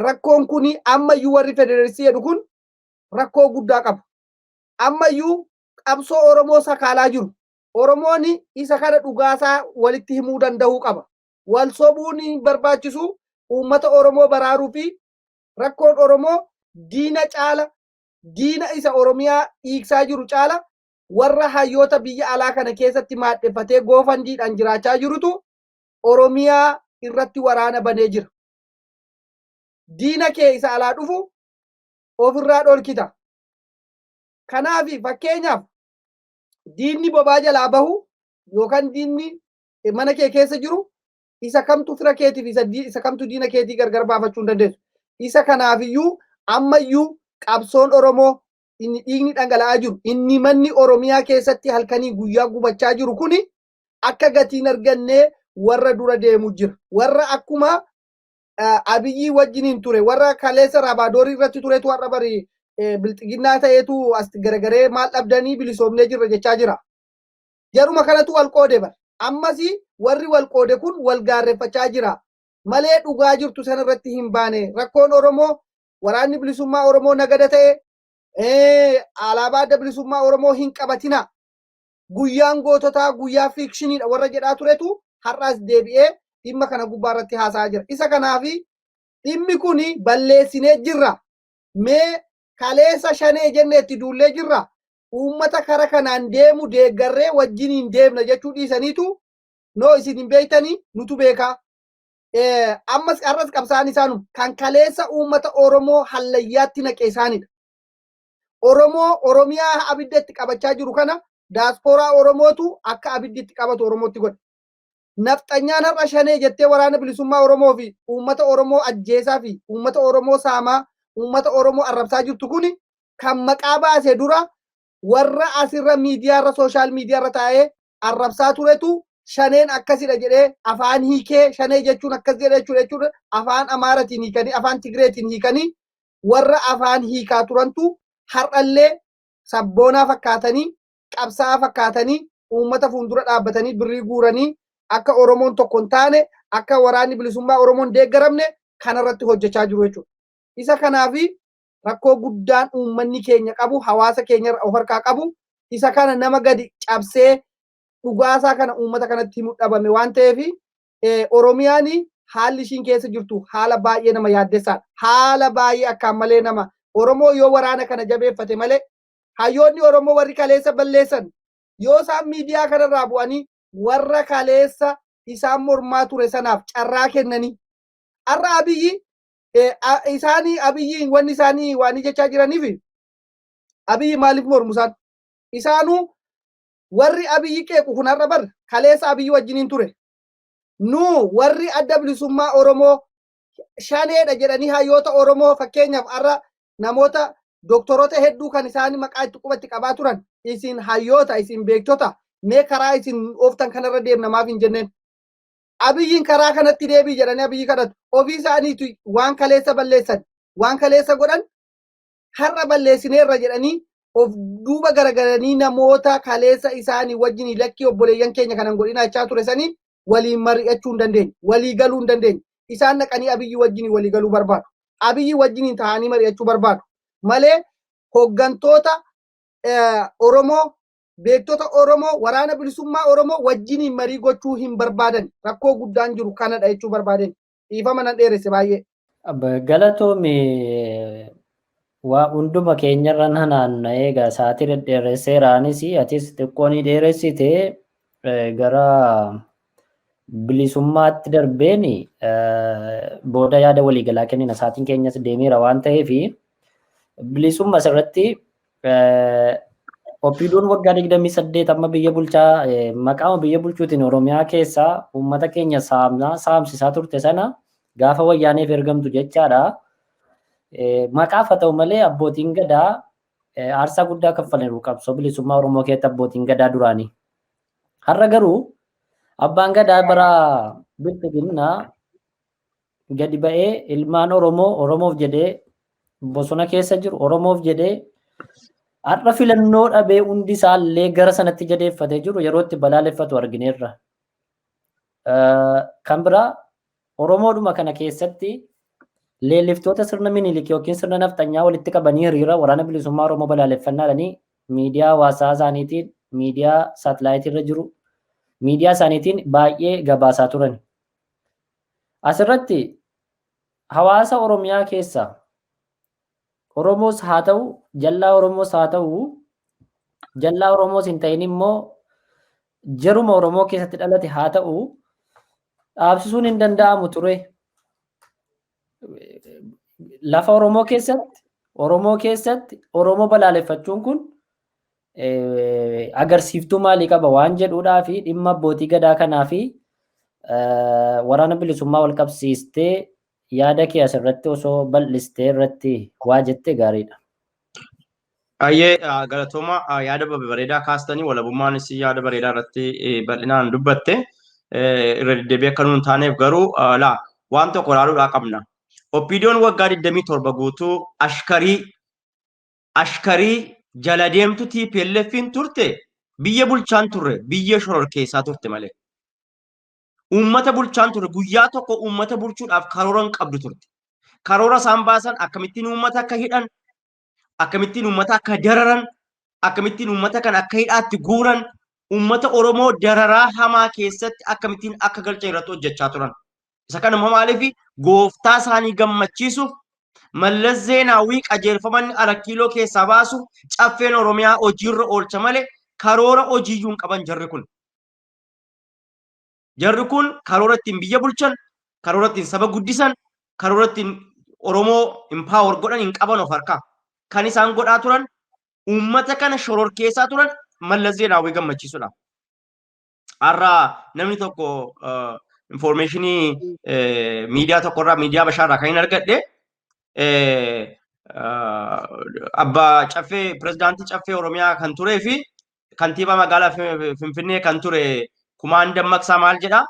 rakkoon kun ammayyuu warri federalistii jedhu kun rakkoo guddaa qabu. Ammayyuu qabsoo Oromoo sakaalaa jiru. Oromoon isa kana dhugaasaa walitti himuu danda'uu qaba. Wal sobuun hin barbaachisu. Uummata Oromoo baraaruu fi rakkoon Oromoo diina caala, diina isa Oromiyaa dhiigsaa jiru caala, warra hayyoota biyya alaa kana keessatti maadheffatee goofandiidhaan jiraachaa jirutu Oromiyaa irratti waraana banee jira. Diina kee isa alaa dhufu ofirraa dhorkita. Kanaaf fakkeenyaaf diinni bobaa jalaa bahu yookaan diinni mana kee keessa jiru isa kamtu fira keetiif isa kamtu diina keetii gargar baafachuu hin dandeessu. Isa kanaafiyyuu ammayyuu qabsoon Oromoo inni dhiigni dhangala'aa jiru, inni manni Oromiyaa keessatti halkanii guyyaa gubachaa jiru kuni akka gatiin argannee warra dura deemu jira. Warra akkuma Abiyyii wajjiniin ture, warra kaleessa Raabaadorii irratti turetu har'a bari bilxiginnaa ta'eetu as garagaree maal dhabdanii bilisoomnee jirra jechaa jira. Jaruma kanatu wal qoode bar. Ammas warri wal qoode kun wal gaarreffachaa jira. Malee dhugaa jirtu sana irratti hin baane. Rakkoon Oromoo Waraanni Bilisummaa Oromoo nagada ta'e, alaabaa Adda Bilisummaa Oromoo hin qabatina. Guyyaan goototaa guyyaa fiikshiniidha warra jedhaa turetu har'as deebi'ee dhimma kana gubbaa irratti haasa'aa jira. Isa kanaaf dhimmi kun balleessinee jirra. Mee kaleessa Shanee jennee itti duullee jirra. Uummata kara kanaan deemu deeggarree wajjiniin deemna jechuu dhiisaniitu, noo isin hin beektanii, nutu beekaa. Ammas har'as qabsaa'an isaanuma kan kaleessa uummata Oromoo hallayyaatti naqe isaanidha. Oromoo Oromiyaa abidda itti qabachaa jiru kana daaspooraa Oromootu akka abiddi itti qabatu Oromootti godhe. Nafxanyaan har'a Shanee jettee Waraana Bilisummaa Oromoo fi uummata Oromoo ajjeesaa fi uummata Oromoo saamaa, uummata Oromoo arrabsaa jirtu kuni kan maqaa baase dura warra asirra miidiyaarra, social miidiyaarra taa'ee arrabsaa turetu Shaneen akkasidha jedhee afaan hiikee, Shanee jechuun akkas jedhe jechuudha jechuudha, afaan Amaaratiin hiikanii, afaan Tigreetiin hiikanii, warra afaan hiikaa turantu har'allee sabboonaa fakkaatanii, qabsaa'aa fakkaatanii uummata fuuldura dhaabbatanii birrii guuranii akka Oromoon tokko hin taane, akka Waraanni Bilisummaa Oromoon deeggaramne kanarratti hojjechaa jiru jechuudha. Isa kanaafi rakkoo guddaan uummanni keenya qabu, hawaasa keenya of harkaa qabu isa kana nama gadi cabsee dhugaasaa kana uummata kanatti himu dhabame waan ta'eef Oromiyaan haalli ishiin keessa jirtu haala baay'ee nama yaaddessaadha. Haala baay'ee akkaan malee nama Oromoo yoo waraana kana jabeeffate malee, hayyoonni Oromoo warri kaleessa balleessan yoo isaan miidiyaa kanarraa bu'anii warra kaleessa isaan mormaa ture sanaaf carraa kennanii har'a Abiyyi Isaanii Abiyyiin wanni isaanii waan jechaa jiraniif, Abiyyi maaliif mormu isaan? Isaanuu warri Abiyyi qeequ kun har'a bar kaleessa Abiyyi wajjiniin ture. Nu warri Adda Bilisummaa Oromoo shaneedha jedhanii hayyoota Oromoo, fakkeenyaaf har'a namoota doktoroota hedduu kan isaan maqaa itti qubatti qabaa turan, isin hayyoota, isin beektota, mee karaa isin ooftan kanarra deemnamaaf hin jenneen. Abiyyiin karaa kanatti deebii jedhanii Abiyyi kadhatu. Ofii isaaniitu waan kaleessa balleessan, waan kaleessa godhan har'a balleessineerra jedhanii of duuba garagalanii namoota kaleessa isaanii wajjin lakkii obboleeyyan keenya kanan godhina jechaa ture sanii waliin mari'achuu hin dandeenye, walii galuu hin dandeenye. Isaan dhaqanii Abiyyi wajjin walii galuu barbaadu. Abiyyi wajjin ta'anii mari'achuu barbaadu. Malee hooggantoota Oromoo, beektota Oromoo, Waraana Bilisummaa Oromoo wajjiniin marii gochuu hin barbaadan. Rakkoo guddaan jiru kanadha jechuu barbaaden. Dhiifama, nan dheeresse baay'ee. Galatoomi, waa hunduma keenyarra naanna'ee egaa sa'aatii dhedheeresseeraanis atis xiqqoo ni dheeressite. Gara bilisummaatti darbeen booda yaada waliigalaa kennina, sa'aatiin keenyas deemeera waan ta'eef. Bilisummaa asirratti OPDOn waggaa 28 amma biyya bulchaa, maqaama biyya bulchuutiin Oromiyaa keessaa uummata keenya saamnaa saamsisaa turte sana gaafa Wayyaaneef ergamtu jechaadha. Maqaaf haa ta'u malee abbootiin gadaa aarsaa guddaa kaffalaniiru qabsoo bilisummaa Oromoo keessatti, abbootiin gadaa duraanii. Har'a garuu abbaan gadaa bara Bilxiginnaa gadi ba'ee ilmaan Oromoo Oromoof jedhee bosona keessa jiru, Oromoof jedhee har'a filannoo dhabee hundi isaallee gara sanatti jadeeffatee jiru yeroo itti balaaleffatu argineerra. Kan biraa Oromoodhuma kana keessatti leelliftoota sirna Minilik yookiin sirna nafxanyaa walitti qabanii hiriira Waraana Bilisummaa Oromoo balaaleffannaadhanii miidiyaa hawaasaa isaaniitiin, miidiyaa saatalaayitii irra jiru, miidiyaa isaaniitiin baay'ee gabaasaa turan. Asirratti hawaasa Oromiyaa keessa Oromoos haa ta'u, jallaa Oromoos haa ta'u, jallaa Oromoos hin ta'in immoo jaruma Oromoo keessatti dhalate haa ta'u, dhaabsisuun hin danda'amu ture. Lafa Oromoo keessatti Oromoo balaaleffachuun kun agarsiiftuu maalii qaba waan jedhuudhaa fi dhimma abbootii gadaa kanaa fi Waraana Bilisummaa wal qabsiistee yaada kee asirratti osoo bal'istee irratti waa jette gaariidha. Baay'ee galatooma, yaada bareedaa kaastanii, walabummaanis yaada bareedaa irratti bal'inaan dubbatte. Irra deddeebi'ee akka nuun taaneef garuu laa waan tokko ilaaluudhaa qabna. OPDOn waggaa 27 guutuu ashkarii jala deemtu TPLFin turte, biyya bulchaan turre, biyya shororkeessaa turte malee. Uummata bulchaan turre, guyyaa tokko uummata bulchuudhaaf karoora hin qabdu turte. Karoora isaan baasan akkamittiin uummata akka hidhan, akkamittiin uummata akka dararan, akkamittiin uummata kana akka hidhaatti guuran, uummata Oromoo dararaa hamaa keessatti akkamittiin akka galchan irratti hojjechaa turan. Isa kana immoo maaliif? Gooftaa isaanii gammachiisuuf, Mallas Zeenaawii qajeelfamanni Arat Kiiloo keessaa baasu Caffeen Oromiyaa hojiirra oolcha malee karoora hojiiyyuu hin qaban jarri kun. Jarri kun karoora ittiin biyya bulchan, karoora ittiin saba guddisan, karoora ittiin Oromoo empower godhan hin qaban of harkaa. Kan isaan godhaa turan uummata kana shororkeessaa turan Mallas Zeenaawii gammachiisuudha. Har'a namni tokko informationii miidiyaa tokkorraa, miidiyaa Bashaarraa kan hin argadhe, abbaa caffee, pirezidaantii Caffee Oromiyaa kan turee fi kantiibaa magaalaa Finfinnee kan ture Kumaan Dammaqsaa maal jedha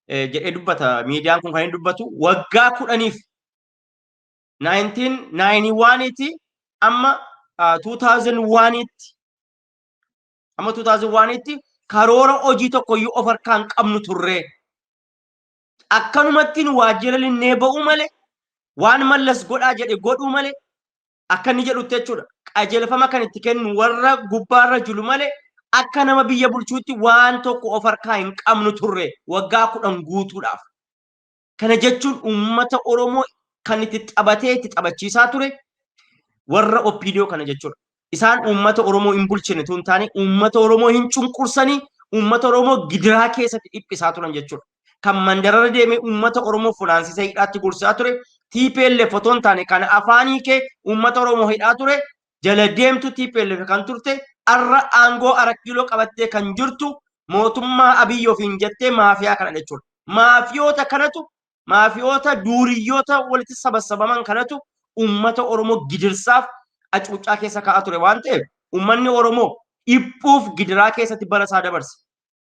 jedhee dubbata. Miidiyaan kun kan inni dubbatu waggaa 10f 1991tti amma 2001tti, amma 2001tti karoora hojii tokko iyyuu of harkaa hin qabnu turre. Akkanumatti nu waajjira linnee ba'uu malee, waan Mallas godhaa jedhe godhuu malee, akka inni jedhutti jechuudha. Qajeelfama kan itti kennu warra gubbaarra jiru malee akka nama biyya bulchuutti waan tokko of harkaa hin qabnu turre waggaa 10 guutuudhaaf. Kana jechuun uummata Oromoo kan itti taphatee itti taphachiisaa ture warra OPDO kana jechuudha. Isaan uummata Oromoo hin bulchine tun taane, uummata Oromoo hin cunqursanii, uummata Oromoo gidiraa keessatti dhiphisaa turan jechuudha. Kan mandarara deemee uummata Oromoo funaansisee hidhaatti gursaa ture TPLF otoo hin taane kan afaanii kee uummata Oromoo hidhaa ture, jala deemtu TPLF kan turte, arra aangoo Arat Kiiloo qabattee kan jirtu mootummaa Abiyyi ofiin jettee maafiyaa kana jechuudha. Maafiyoota kanatu, maafiyoota duuriyyoota walitti sabassabaman kanatu uummata Oromoo gidirsaaf acuuccaa keessa kaa'aa ture waan ta'eef, uummanni Oromoo dhiphuuf gidiraa keessatti bara isaa dabarse.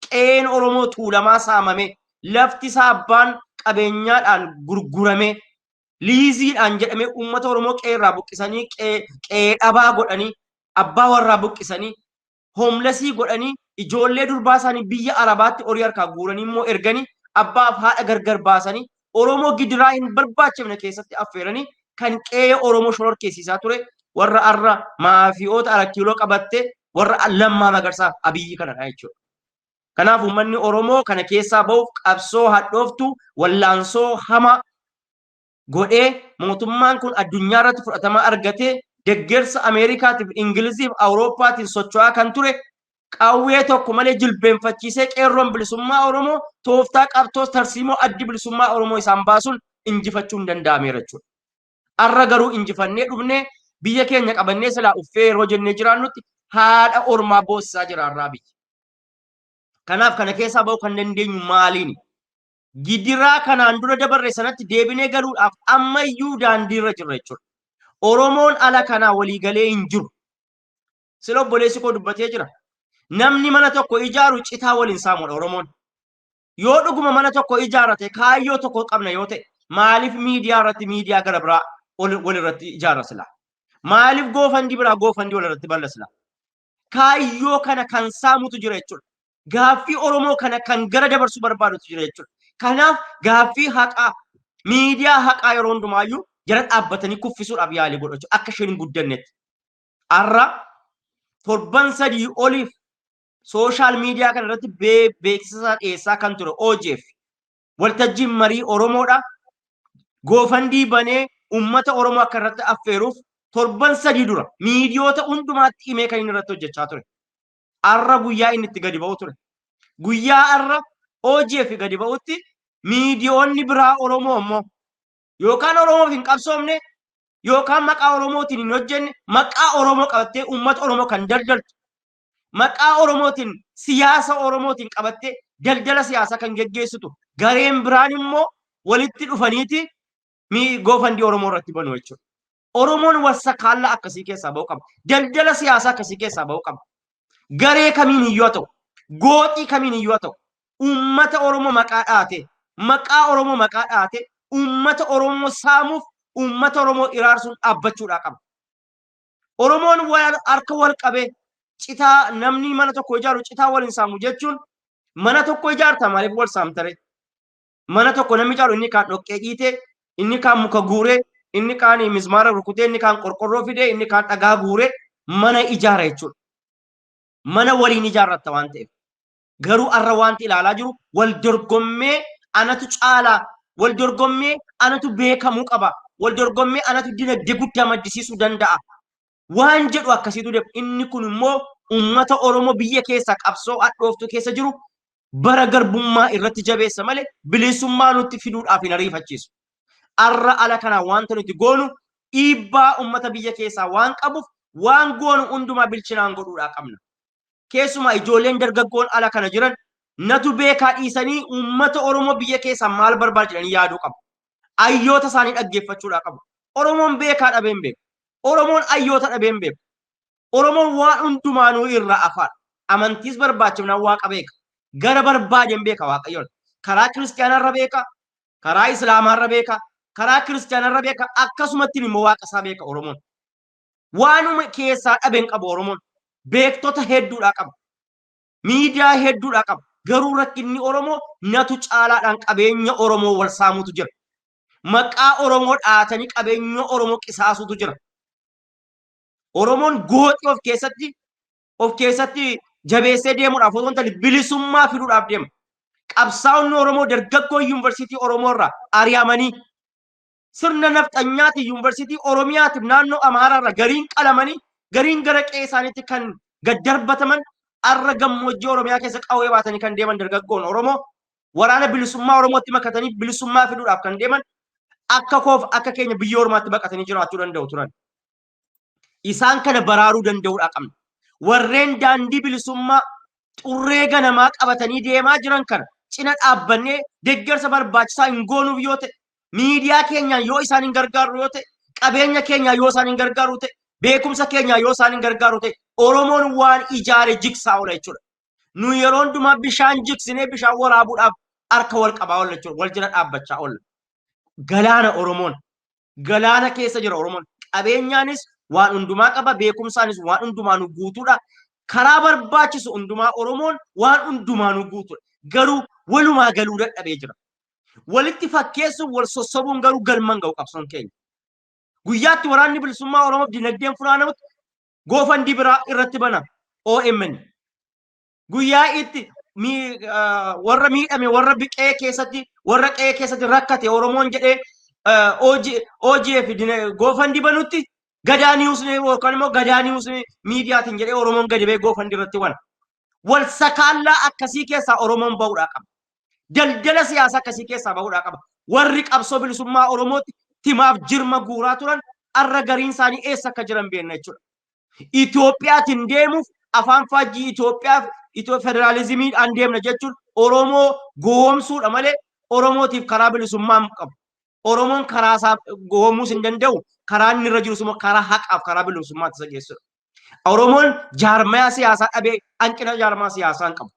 Qe'een Oromoo Tuulamaa saamame, lafti isaa abbaan qabeenyaadhaan gurgurame, liiziidhaan jedhamee uummata Oromoo qe'ee irraa buqqisanii, qe'ee dhabaa godhanii, abbaa warraa buqqisanii, homelessii godhanii, ijoollee durbaa isaanii biyya Arabaatti horii harkaa guuranii immoo erganii, abbaaf haadha gargar baasanii, Oromoo gidiraa hin barbaachifne keessatti affeeranii kan qe'ee Oromoo shororkeessisaa ture warra arra maafiyoota Arat Kiiloo qabatte, warra Lammaa Magarsaaf Abiyyi kanadha jechuudha. Kanaaf uummanni Oromoo kana keessaa ba'uuf qabsoo hadhooftu, wallaansoo hamaa godhee, mootummaan kun addunyaa irratti fudhatama argatee, deggersa Ameerikaatiif, Ingiliziif, Awurooppaatiin socho'aa kan ture qawwee tokko malee jilbeenfachiisee, qeerroon bilisummaa Oromoo tooftaa qabsoo tarsiimoo addi bilisummaa Oromoo isaan baasuun injifachuun danda'ameera jechuudha. Arra garuu injifannee dhufnee biyya keenya qabannee silaa uffee yeroo jennee jiraannutti haadha ormaa boossisaa jira har'aa biyya. Kanaaf kana keessaa ba'uu kan dandeenyu maaliini? Gidiraa kanaan dura dabarre sanatti deebinee galuudhaaf ammayyuu daandiirra jirra jechuudha. Oromoon ala kanaa walii galee hin jiru. Sila obboleessi koo dubbatee jira. Namni mana tokko ijaaru citaa waliin saamudha Oromoon. Yoo dhuguma mana tokko ijaarrate, kaayyoo tokko qabna yoo ta'e, maaliif miidiyaa irratti miidiyaa gara biraa wal irratti ijaarra silaa? Maaliif GoFundMe biraa GoFundMe wal irratti balla silaa? Kaayyoo kana kan saamutu jira jechuudha. Gaaffii Oromoo kana kan gara dabarsuu barbaadutu jira jechuudha. Kanaaf gaaffii haqaa, miidiyaa haqaa yeroo hundumaayyuu jala dhaabbatanii kuffisuudhaaf yaalii godhu jechuudha. Akka isheen hin guddannetti. Har'a torban 3 oliif social media kana irratti beeksisa isaa dhiyeessaa kan ture OGF, waltajjiin marii Oromoodha. GoFundMe banee uummata Oromoo akka irratti affeeruuf torban 3 dura miidiyoota hundumaatti himee kan inni irratti hojjechaa ture. Har'a guyyaa inni itti gadi ba'u ture. Guyyaa har'a OGF gadi ba'utti miidiyoonni biraa Oromoo immoo yookaan Oromoof hin qabsoomne, yookaan maqaa Oromootiin hin hojjenne, maqaa Oromoo qabattee uummata Oromoo kan daldaltu, maqaa Oromootiin, siyaasa Oromootiin qabattee daldala siyaasaa kan geggeessitu gareen biraan immoo walitti dhufaniiti GoFundMe Oromoo irratti banu jechuudha. Oromoon wasakaallaa akkasii keessaa ba'uu qaba. Daldala siyaasaa akkasii keessaa ba'uu qaba. Garee kamiin iyyuu haa ta'u, gooxii kamiin iyyuu haa ta'u, uummata Oromoo maqaa dhaate, maqaa Oromoo maqaa dhaate, uummata Oromoo saamuuf, uummata Oromoo iraarsuun dhaabbachuudhaa qaba. Oromoon wal harka wal qabee, citaa namni mana tokko ijaaru citaa wal hin saamu jechuun, mana tokko ijaarta, maaliif wal saamtare? Mana tokko namni ijaaru inni kaan dhoqqee dhiitee, inni kaan muka guuree, inni kaan mismaara rukutee, inni kaan qorqorroo fidee, inni kaan dhagaa guuree mana ijaara jechuudha. Mana waliin ijaarratta waan ta'eef. Garuu har'a wanti ilaalaa jiru wal dorgommee anatu caalaa, wal dorgommee anatu beekamuu qaba, wal dorgommee anatu dinagdee guddaa maddisiisuu danda'a waan jedhu akkasiitu deema. Inni kun immoo uummata Oromoo biyya keessa qabsoo hadhooftuu keessa jiru bara garbummaa irratti jabeessa malee bilisummaa nutti fiduudhaaf hin ariifachiisu. Arra ala kanaa wanta nuti goonu dhiibbaa uummata biyya keessaa waan qabuuf, waan goonu hundumaa bilchinaan godhuudhaa qabna. Keessumaa ijoolleen dargaggoon ala kana jiran natu beekaa dhiisanii uummata Oromoo biyya keessaa maal barbaada jedhanii yaaduu qabu. Ayyoota isaanii dhaggeeffachuudhaa qabu. Oromoon beekaa dhabee hin beeku. Oromoon ayyoota dhabee hin beeku. Oromoon waan hundumaanuu irraa afaadha. Amantiis barbaachifnaan Waaqa beeka. Gara barbaadeen beeka Waaqayyoon. Karaa kiristiyaanarra beeka, karaa islaamaarra beeka, karaa kiristiyaanarra beeka, akkasumatti immoo Waaqa isaa beeka Oromoon. Waanuma keessaa dhabe hin qabu Oromoon. Beektota hedduudhaa qaba. Miidiyaa hedduudhaa qaba. Garuu rakkinni Oromoo natu caalaadhaan qabeenya Oromoo wal saamutu jira. Maqaa Oromoo dhaatanii qabeenya Oromoo qisaasutu jira. Oromoon gooxii of keessatti jabeessee deemuudhaaf otoo hin taane bilisummaa fiduudhaaf deema. Qabsaa'onni Oromoo dargaggoo yuunivarsiitii Oromoo irraa ari'amanii, sirna nafxanyaatiin yuunivarsiitii Oromiyaatiif naannoo Amaaraa irraa gariin qalamanii, gariin gara qe'ee isaaniitti kan gad darbataman, arra gammoojjii Oromiyaa keessa qawwee baatanii kan deeman dargaggoon Oromoo waraana bilisummaa Oromootti makatanii bilisummaa fiduudhaaf kan deeman. Akka koof akka keenya biyya ormaatti baqatanii jiraachuu danda'u turan. Isaan kana baraaruu danda'uudha qabna. Warreen daandii bilisummaa xurree ganamaa qabatanii deemaa jiran kana cina dhaabbannee deeggarsa barbaachisaa hin goonuuf yoo ta'e, miidiyaa keenyaan yoo isaan hin gargaarru yoo ta'e, qabeenya keenyaan yoo isaan hin gargaarru ta'e, beekumsa keenyaan yoo isaan hin gargaarru ta'e, Oromoon waan ijaare jigsaa oola jechuudha. Nu yeroo hundumaa bishaan jigsinee bishaan waraabuudhaaf harka wal qabaa oolla jechuudha. Wal jala dhaabbachaa oolla. Galaana Oromoon. Galaana keessa jira Oromoon. Qabeenyaanis waan hundumaa qaba, beekumsaanis waan hundumaa nu guutuudha. Karaa barbaachisu hundumaa Oromoon waan hundumaa nu guutuudha. Garuu walumaa galuu dadhabee jira. Walitti fakkeessuun wal sossobuun garuu galman ga'u qabsoon keenya. Guyyaatti waraanni bilisummaa Oromoof dinagdeen funaanamutti GoFundMe biraa irratti bana OMN. Guyyaa itti warra miidhame, warra biqee keessatti, warra qe'ee keessatti rakkate Oromoon jedhee OGF GoFundMe banutti, Gadaa News yookaan immoo Gadaa News miidiyaatiin jedhee Oromoon gadi ba'ee GoFundMe irratti bana. Wal sakaallaa akkasii keessaa Oromoon ba'uudhaa qaba. Daldala siyaasaa akkasii keessaa ba'uudhaa qaba. Warri qabsoo bilisummaa Oromootti timaaf jirma guuraa turan arra gariin isaanii eessa akka jiran beekna jechuudha. Itoophiyaatiin deemuuf afaan faajjii Itoophiyaaf Itoo federaalizimiidhaan deemna jechuun Oromoo gowwoomsuudha malee Oromootiif karaa bilisummaa hin qabu. Oromoon karaa isaa gowwoomsuus hin danda'u. Karaa inni irra jirus immoo karaa haqaaf karaa bilisummaatti isa geessudha. Oromoon jaarmayaa siyaasaa dhabee hanqina jaarmaa siyaasaa hin qabu.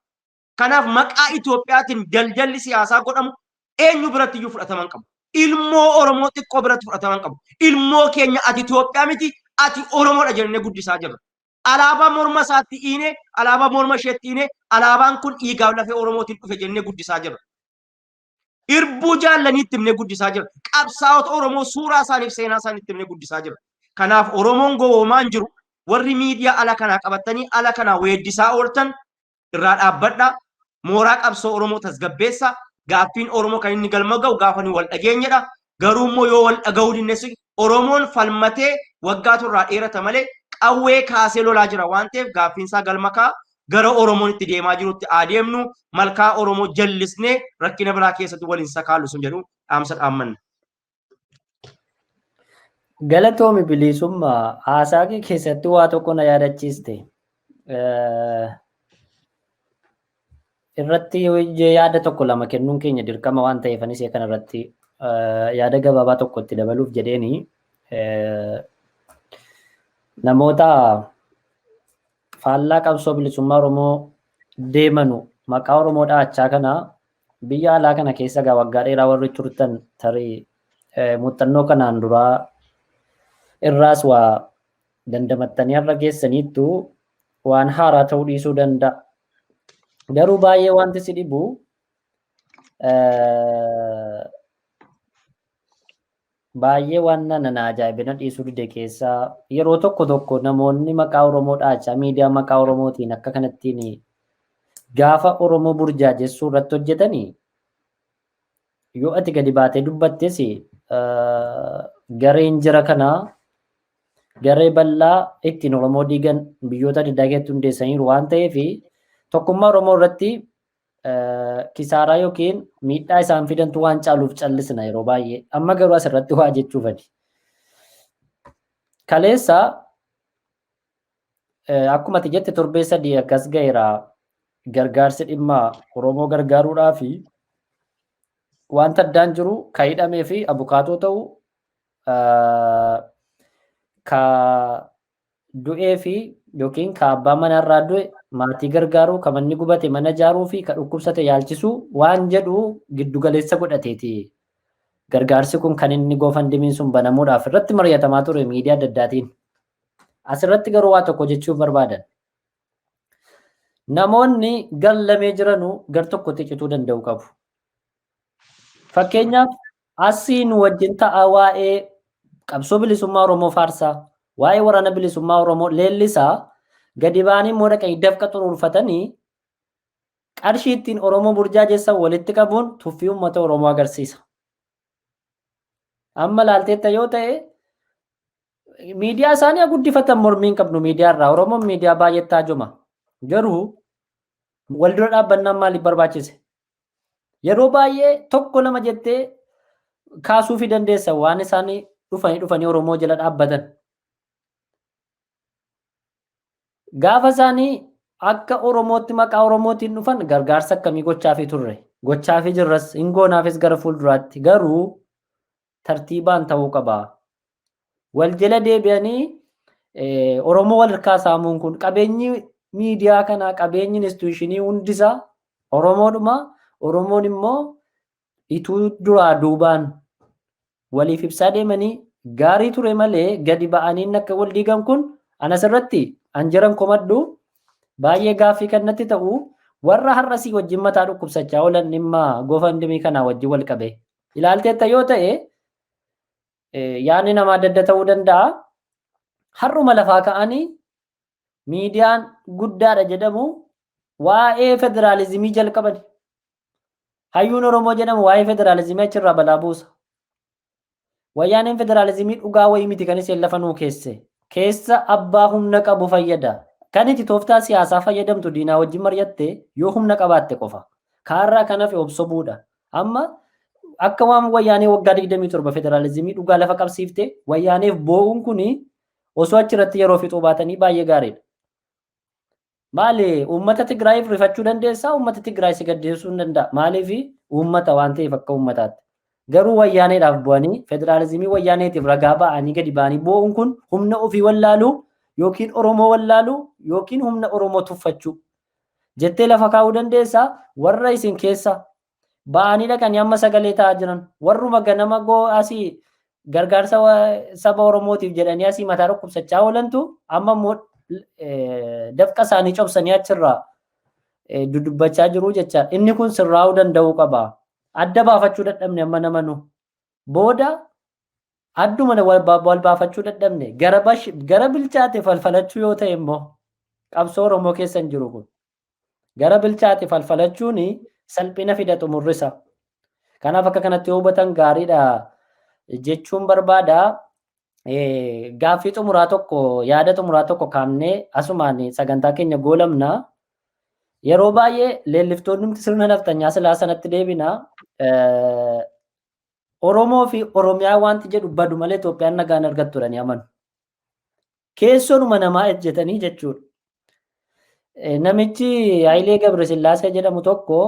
Kanaaf maqaa Itoophiyaatiin daldalli siyaasaa godhamu eenyu biratti iyyuu fudhatama hin qabu. Ilmoo Oromoo xiqqoo biratti fudhatama hin qabu. Ilmoo keenya ati Itoophiyaa miti, ati Oromoodha jennee guddisaa jirra. Alaabaa morma isaatti iine, alaabaa morma isheetti iine, alaabaan kun dhiigaaf lafee Oromootiin dhufe jennee guddisaa jirra. Irbuu jaallanii itti himnee guddisaa jirra. Qabsaa'ota Oromoo suuraa isaaniif seenaa isaanii itti himnee guddisaa jirra. Kanaaf Oromoon gowwoomaa hin jiru. Warri miidiyaa ala kanaa qabatanii ala kanaa weeddisaa ooltan irraa dhaabbadha. Mooraa qabsoo Oromoo tasgabbeessa. Gaaffiin Oromoo kan inni galma ga'u gaafa nu wal dhageenyedha. Garuu immoo yoo wal dhaga'uu dinnes Oromoon falmatee waggaa turraa dheerata malee qawwee kaasee lolaa jira waan ta'eef gaaffiin isaa galma ka'a. Gara Oromoon itti deemaa jirutti adeemnu, malkaa Oromoo jallisnee rakkina biraa keessatti waliin sakaalu sun jedhu dhaamsa dhaammanna. Galatoomi Bilisummaa, haasaa kee keessatti waa tokko na yaadachiiste. Irratti yaada tokko lama kennuun keenya dirqama waan ta'eef anis kana irratti yaada gabaabaa tokko itti dabaluuf jedheeni, namoota faallaa qabsoo bilisummaa Oromoo deemanu maqaa Oromoo dhahachaa kana biyya alaa kana keessa gaa waggaa dheeraa warri turtan tarii muuxannoo kanaan duraa irraas waa dandamattanii har'a geessaniittu waan haaraa ta'uu dhiisuu danda'a. Garuu baay'ee wanti si dhibu baay'ee waan na ajaa'ibina dhiisuu dide keessaa yeroo tokko tokko namoonni maqaa Oromoo dhaachaa miidiyaa maqaa Oromootiin akka kanattiin gaafa Oromoo burjaajessuu irratti hojjetanii, yoo ati gadi baatee dubbattes gareen jira kanaa garee bal'aa ittiin Oromoo diigan biyyoota adda addaa keessatti hundeessaniiru waan ta'eef, tokkummaa Oromoo irratti kisaaraa yookiin miidhaa isaan fidantu waan caaluuf callisna yeroo baay'ee. Amma garuu asirratti waa jechuufani. Kaleessa akkuma ati jette torbee 3 akkas ga'eera, gargaarsi dhimma Oromoo gargaaruudhaa fi wanta addaan jiru ka hidhamee fi abukaatoo ta'u, ka du'ee fi yookiin ka abbaa manarraa du'e maatii gargaaruu, ka manni gubate mana ijaaruu fi ka dhukkubsate yaalchisuu waan jedhu giddu galeessa godhateeti. Gargaarsi kun kan inni GoFundMen sun banamuudhaaf irratti mari'atamaa ture miidiyaa adda addaatiin. Asirratti garuu waa tokko jechuun barbaadan. Namoonni gar lamee jiranuu gar tokkotti cituu danda'u qabu. Fakkeenyaaf, asii nu wajjin ta'a, waa'ee qabsoo bilisummaa Oromoo faarsaa, waa'ee waraana bilisummaa Oromoo leellisaa, gadi ba'anii immoo dhaqanii dafqa xuruurfatanii qarshii ittiin Oromoo burjaajessan walitti qabuun tuffii uummata Oromoo agarsiisa. Amma laalteetta yoo ta'e, miidiyaa isaanii guddifatan, mormii hin qabnu miidiyaa irraa. Oromoon miidiyaa baay'eetti haajoma. Garuu wal dura dhaabbannaan maaliif barbaachise? Yeroo baay'ee tokko lama jettee Kaasuufii dandeessa waan isaan dhufanii dhufanii Oromoo jala dhaabbatan. Gaafa isaanii akka Oromootti maqaa Oromootiin dhufan gargaarsa akkamii gochaafii turre? Gochaafii jirras hin goonaafis gara fuulduraatti garuu tartiibaan ta'uu qaba. Wal jala deebi'anii Oromoo wal harkaa saamuun kun qabeenyi miidiyaa kanaa qabeenyi instituushinii hundisaa Oromoodhuma. Oromoon immoo ituu duraa duubaan waliif ibsaa deemanii gaarii ture malee gadi ba'anii akka wal diigan kun anas irratti an jiran komadhu baay'ee gaaffii kan natti ta'u warra har'a sii wajjin mataa dhukkubsachaa oolan dhimma GoFundMe kanaa wajjin wal qabe. Ilaalteetta yoo ta'e yaadni namaa adda adda ta'uu danda'a. Har'uma lafaa ka'anii miidiyaan guddaadha jedhamu waa'ee federaalizimii jalqaban. Hayyuun Oromoo jedhamu waa'ee federaalizimii achirraa balaa buusa. Wayyaaneen federaalizimii dhugaa wayii miti kan isheen lafa nuu keesse. Keessa abbaa humna qabu fayyada. Kan itti tooftaa siyaasaa fayyadamtu diinaa wajjin mari'atte yoo humna qabaatte qofa. Kaarraa kan hafe obsobuudha. Amma akka waan wayyaanee waggaa 27 federaalizimii dhugaa lafa qabsiifte wayyaaneef boo'uun kuni osoo achirratti yeroo fixuu baatanii baay'ee gaariidha. Maali uummata Tigraayiif rifachuu dandeessaa? Uummata Tigraay si gaddeessuu hin danda'a. Maaliif uummata waan ta'eef akka uummataatti. Garuu wayyaaneedhaaf bu'anii federaalizimii wayyaaneetiif ragaa ba'anii gadi ba'anii boo'uun kun humna ofii wallaaluu yookiin Oromoo wallaaluu yookiin humna Oromoo tuffachuu jettee lafa kaa'uu dandeessaa warra isin keessa ba'anii dhaqanii amma sagalee ta'aa jiran warruma ganama goo asii gargaarsa saba Oromootiif jedhanii asii mataa dhukkubsachaa oolantu amma immoo dafqa isaanii cobsanii achirraa dudubbachaa jiru jecha inni kun sirraa'uu danda'uu qaba. Adda baafachuu dadhabne amma nama nu booda adduma wal baafachuu dadhabne gara bilchaate falfalachuu yoo ta'e immoo qabsoo Oromoo keessa hin jiru kun. Gara bilchaate falfalachuun salphina fida xumurrisa. Kanaaf akka kanatti yoo hubatan gaariidha jechuun barbaada. Gaaffii xumuraa tokko yaada xumuraa tokko kaafnee asumaan sagantaa keenya goolabna. Yeroo baay'ee leelliftoonni sirna naftanyaa silaa sanatti deebina. Oromoo fi Oromiyaa wanti jedhu badu malee Itoophiyaan nagaan argattu jedhanii amanu. Keessoonuma namaa ejjetanii jechuudha. Namichi Hayilee Gabresillaasee jedhamu tokko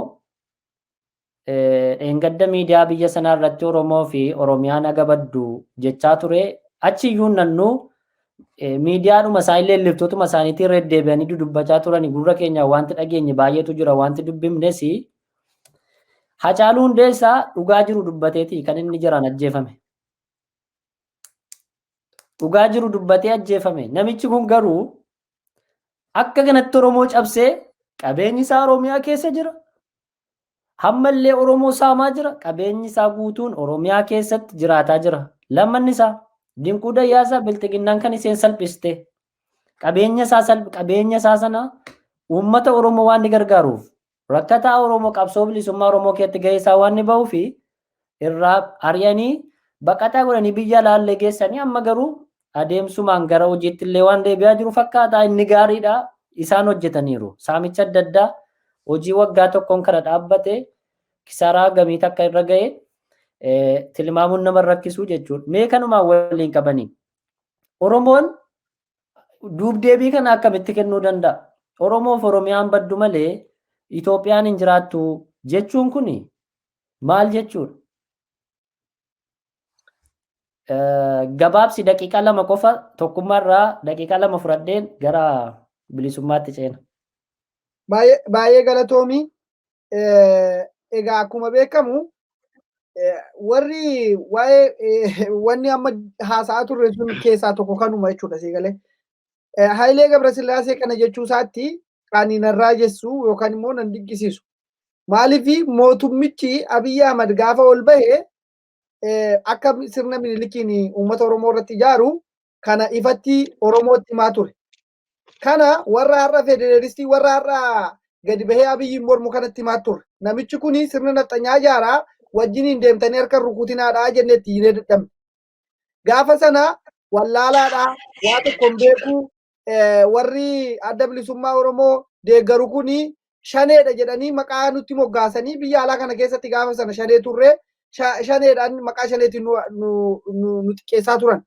dheengadda miidiyaa biyya sanaa irratti Oromoo fi Oromiyaan haga baddu jechaa ture. Achi iyyuu nannuu miidiyaadhuma isaanii leelliftootuma isaaniitiin irra deddeebi'anii dudubbachaa turani gurra keenya wanti dhageenye baay'eetu jira wanti dubbifnes. Hacaaluu Hundeessaa dhugaa jiru dubbateeti kan inni jiraan ajjeefame. Dhugaa jiru dubbatee ajjeefame. Namichi kun garuu akka kanatti Oromoo cabsee qabeenyi isaa Oromiyaa keessa jira. Hammallee Oromoo saamaa jira. Qabeenyi isaa guutuun Oromiyaa keessatti jiraataa jira. Lammanni isaa Dinquu Dayyaasaa Bilxiginnaan kan isheen salphiste. Qabeenya isaa qabeenya isaa sana uummata Oromoo waan ni gargaaruuf rakkataa Oromoo qabsoo bilisummaa Oromoo keessatti gahee isaa waan ni bahuu fi irraa ari'anii baqataa godhanii biyya alaallee geessanii amma garuu adeemsumaan gara hojiitti illee waan deebi'aa jiru fakkaata. Inni gaariidha. Isaan hojjetaniiru. Saamicha adda addaa hojii waggaa tokkoon kana dhaabbate kisaaraa gamii takka irra ga'e tilmaamuun nama rakkisuu jechuudha. Mee kanumaan waliin qabanii. Oromoon duub-deebii kana akkamitti kennuu danda'a? Oromoof Oromiyaan baddu malee Itoophiyaan hin jiraattu jechuun kuni maal jechuudha? Gabaabsi daqiiqaa 2 qofa tokkummaarraa daqiiqaa 2 fudhadheen gara bilisummaatti ceena. Baay'ee galatoomi. Egaa akkuma beekamu warri waa'ee wanni amma haasa'aa turre sun keessaa tokko kanuma jechuudha sii galee. Hayilee Gabrasillaasee kana jechuu isaatti ani nan raajessu yookaan immoo nan dinqisiisu. Maaliif mootummichi Abiyyi Ahmad gaafa ol bahe akka sirna Minilikiin uummata Oromoo irratti ijaaru kana ifatti Oromootti himaa ture. Kana warra har'a federeelistii warra har'a gadi bahee Abiyyiin mormu kanatti himaa ture. Namichi kun sirna nafxanyaa ijaaraa wajjiniin deemtanii harka rukutinaadhaa jennee itti hiinee dadhabne. Gaafa sana wallaalaadhaa waa tokko hin beeku warri adda bilisummaa Oromoo deeggaru kuni shaneedha jedhanii maqaa nutti moggaasanii biyya alaa kana keessatti gaafa sana shanee turre. Shaneedhaan maqaa shaneetiin nu xiqqeessaa turan.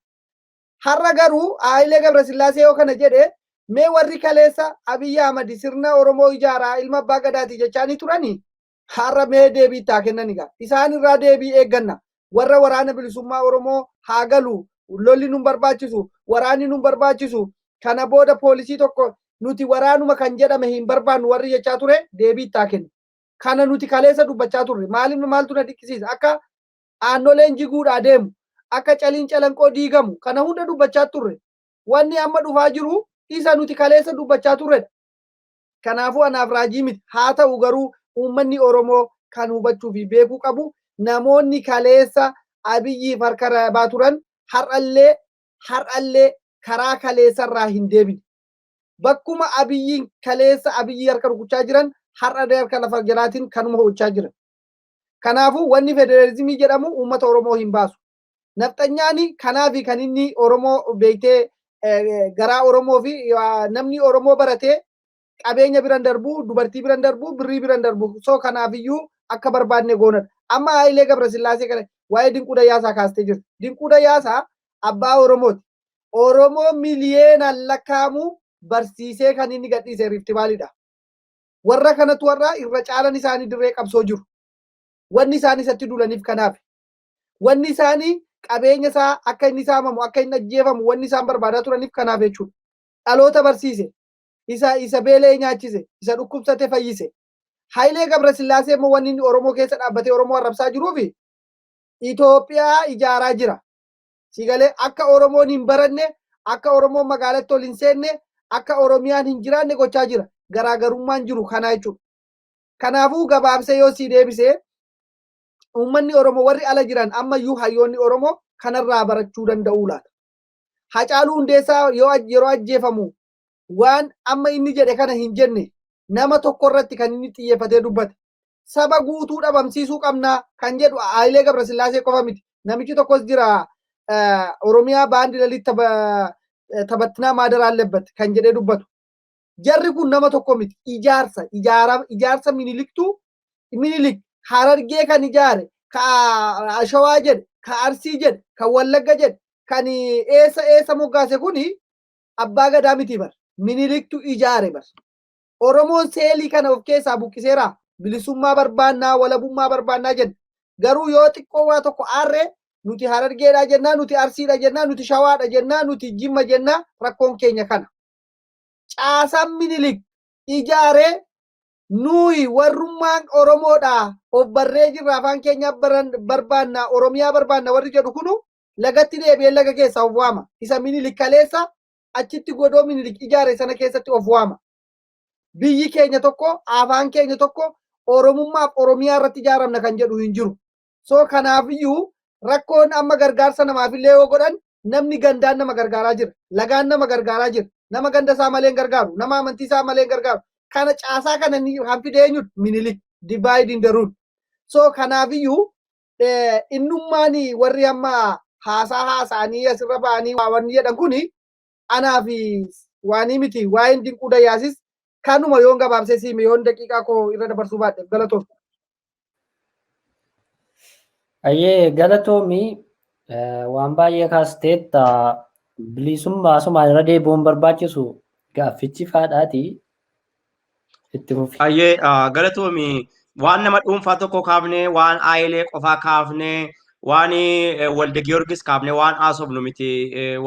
Har'a garuu Hayilee Gabrasillaasee yoo kana jedhe, mee warri kaleessa Abiyyi Ahmad sirna Oromoo ijaaraa, ilma abbaa gadaati jechaanii turanii, har'a mee deebii itti kennan egaa. Isaan irraa deebii eegganna. Warra Waraana Bilisummaa Oromoo haa galu, lolli nun barbaachisu, waraanni nun barbaachisu, kana booda poolisii tokko nuti waraanuma kan jedhame hin barbaannu warri jechaa ture deebii itti kennu. Kana nuti kaleessa dubbachaa turre. Maaliif, maaltu na dhiqqisiisa? Akka Aannoleen jiguudhaa deemu, akka Caliin Calanqoo diigamu kana hunda dubbachaa turre. Wanni amma dhufaa jiru isa nuti kaleessa dubbachaa turredha. Kanaafuu anaaf raajii miti. Haa ta'u garuu, uummanni Oromoo kan hubachuu fi beekuu qabu, namoonni kaleessa Abiyyiif harka rabaa turan har'allee karaa kaleessarraa hin deebine. Bakkuma Abiyyiin kaleessa Abiyyii harka rukuchaa jiran, har'allee harka lafa jalaatiin kanuma hojjechaa jiran. Kanaafuu wanni federalizimii jedhamu uummata Oromoo hin baasu. Nafxanyaani kanaafi kan inni Oromoo beektee garaa Oromoo fi namni Oromoo baratee qabeenya biran darbu, dubartii biran darbu, birrii biran darbu. So kanaafiyyuu akka barbaadne goonadha. Amma Hayilee Gabrasillaasee kana waa'ee Dinquu Dayyaasaa kaastee jirti. Dinquu Dayyaasaa abbaa Oromooti. Oromoo miliyeenaan lakkaa'amu barsiisee kan inni gadhiise Rift Valleydha. Warra kanatu warra irra caalan isaanii dirree qabsoo jiru. Wanni isaan isatti duulaniif kanaaf. Wanni isaanii qabeenya isaa akka inni saamamu, akka inni ajjeefamu wanni isaan barbaadaa turaniif kanaaf jechuudha. Dhaloota barsiise. Isa beela'ee nyaachise. Isa dhukkubsate fayyise. Hayilee Gabrasillaasee immoo wanni inni Oromoo keessa dhaabbatee Oromoo arrabsaa jiruufi Itoophiyaa ijaaraa jira. Sigalee akka Oromoon hin baranne, akka Oromoon magaalatti ol hin seenne, akka Oromiyaan hin jiraanne gochaa jira. Garaagarummaan jiru kana jechuudha. Kanaafuu gabaabsee yoo sii deebisee, uummanni Oromoo warri ala jiran, ammayyuu hayyoonni Oromoo kanarraa barachuu danda'uu laata? Hacaaluu Hundeessaa yoo yeroo ajjeefamu waan amma inni jedhe kana hin jenne. Nama tokko irratti kan inni xiyyeeffatee dubbate. Saba guutuu dhabamsiisuu qabnaa kan jedhu Hayilee Gabrasillaasee qofa miti. Namichi tokkos jira, "Oromiyaa በአንድ ሌሊት ተበትና ማደር አለበት" kan jedhee dubbatu. Jarri kun nama tokko miti. Ijaarsa ijaarsa Miniliktuu. Minilik Harargee kan ijaare, ka Shawaa jedhe, ka Arsii jedhe, ka Wallagga jedhe, kan eessa eessa moggaase kuni abbaa gadaa miti bar. Miniliktu ijaare bar. Oromoon seelii kana of keessaa buqqiseera. Bilisummaa barbaannaa, walabummaa barbaannaa jenna. Garuu yoo xiqqoo waa tokko aarree, nuti Harargeedha jennaa, nuti Arsiidha jennaa, nuti Shawaadha jennaa, nuti Jimma jennaa. Rakkoon keenya kana. Caasaan Minilik ijaaree nuyi warrummaan Oromoodha, of barree jirra, afaan keenya barbaanna, Oromiyaa barbaanna warri jedhu kunu lagatti deebi'ee laga keessaa of waama. Isa Minilik kaleessa achitti godoo Minilik ijaare sana keessatti of waama. Biyyi keenya tokko, afaan keenya tokko, Oromummaaf Oromiyaa irratti ijaaramna kan jedhu hin jiru. So kanaafiyyuu rakkoon amma gargaarsa namaafillee yoo godhan, namni gandaan nama gargaaraa jira. Lagaan nama gargaaraa jira. Nama ganda isaa malee hin gargaaru. Nama amantii isaa malee hin gargaaru. Kana caasaa kana ni kan fide eenyudha? Minilik. Divide and rule. So kanaafiyyuu innummaan warri amma haasaa haasa'anii asirra ba'anii wanni jedhan kuni anaaf waanii miti. Waa'een Dinquu Dayyaasis kanuma. Yoon gabaabsee siime, yoon daqiiqaa koo irra dabarsuu baadhe, galatoom. Ayyee, galatoomii, waan baay'ee kaasteetta. Bilisummaa asumaan irra deebi'uun barbaachisu gaaffichi faadhaati, itti fufi. Ayyee, galatoomii. Waan nama dhuunfaa tokko kaafnee, waan Hayilee qofaa kaafnee, waan Walde Giyoorgis kaafnee waan haasofnu miti.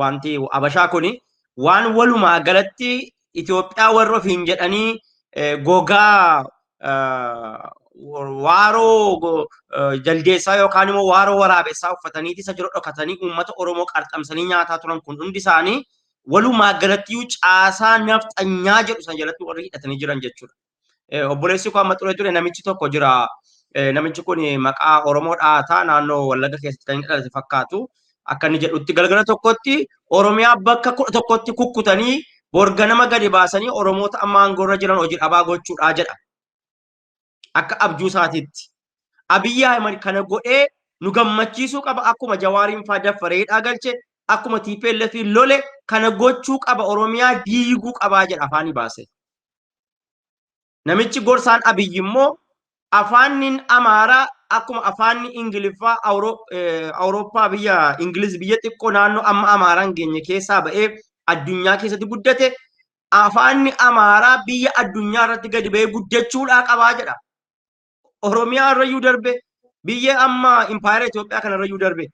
Wanti Abashaa kuni waan walumaa galatti Itoophiyaa warra ofiin jedhanii gogaa waaroo jaldeessaa yookaan immoo waaroo waraabessaa uffatanii isa jiru dhokatanii uummata Oromoo qarxamsanii nyaataa turan kun hundi isaanii walumaa galatti caasaa nafxanyaa jedhu san jalatti warri hidhatanii jiran jechuudha. Obboleessi koo amma ture ture namichi tokko jira. Namichi kun maqaa Oromoo dhaataa, naannoo Wallagga keessatti kan inni dhalate fakkaatu. Akka inni jedhutti, galgala tokkotti Oromiyaa bakka 11tti kukkutanii borganama gadi baasanii Oromoota amma aangoorra jiran hojii dhabaa gochuudha jedha. Akka abjuu isaatiitti. Abiyyi Ahimad kana godhee nu gammachiisuu qaba. Akkuma Jawaariin faa daffaree hidhaa galche, akkuma TPLF lole kana gochuu qaba, Oromiyaa diiguu qabaa jedha afaanii baase. Namichi gorsaan Abiyyi immoo afaannin Amaaraa Akkuma afaanni Ingiliffaa Awurooppaa, biyya Ingiliz, biyya xiqqoo naannoo amma Amaaraan geenye keessaa ba'ee addunyaa keessatti guddate, afaanni Amaaraa biyya addunyaa irratti gadi ba'ee guddachuudhaa qabaa jedha. Oromiyaa irrayyuu darbe, biyya amma impaayera Itoophiyaa kanarrayyuu darbe.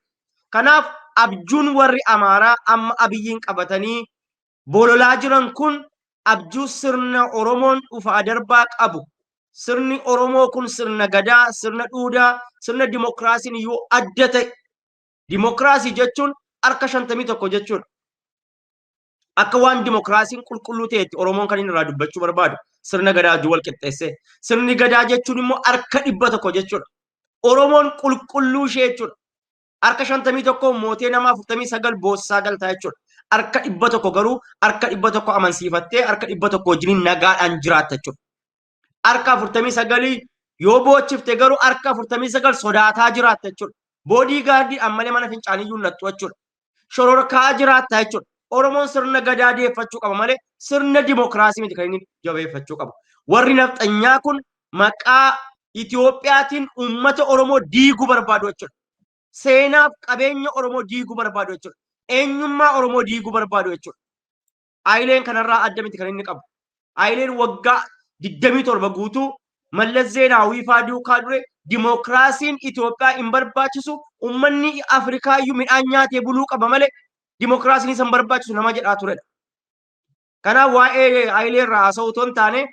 Kanaaf abjuun warri Amaaraa amma Abiyyiin qabatanii bololaa jiran kun abjuu sirna Oromoon dhufaa darbaa qabu. Sirni Oromoo kun sirna gadaa, sirna dhuudaa, sirna dimokiraasiin iyyuu adda ta'e. Dimokiraasii jechuun harka 51 jechuudha. Akka waan dimokiraasiin qulqulluu ta'etti Oromoon kan inni irraa dubbachuu barbaadu sirna gadaa wajjin wal qixxeessee. Sirni gadaa jechuun immoo harka 100 jechuudha. Oromoon qulqulluu ishee jechuudha. Harka 51 mootee nama 49 boossaa galtaa jechuudha. Harka 100 garuu harka 100 amansiifattee harka 100 wajjin nagaadhaan jiraatta jechuudha. Harka 49 yoo boochifte garuu harka 49 sodaataa jiraatta jechuudha. Bodyguard ammalee mana fincaaniyyuu nattu jechuudha. Shororkaa jiraatta jechuudha. Oromoon sirna gadaa deeffachuu qaba malee sirna dimokiraasii miti kan inni jabeeffachuu qabu. Warri nafxanyaa kun maqaa Itoophiyaatiin uummata Oromoo diiguu barbaadu jechuudha. Seenaaf qabeenya Oromoo diiguu barbaadu jechuudha. Eenyummaa Oromoo diiguu barbaadu jechuudha. Ayileen kanarraa adda miti kan inni qabu. Ayileen waggaa 27 guutuu Mallas Zeenaawii faa duukaa dure, dimokiraasiin Itoophiyaa hin barbaachisu, uummanni Afrikaa iyyuu midhaan nyaatee buluu qaba malee dimokiraasiin isa hin barbaachisu nama jedhaa turedha. Kanaaf waa'ee Hayilee irraa haasa'uu otoo hin taane,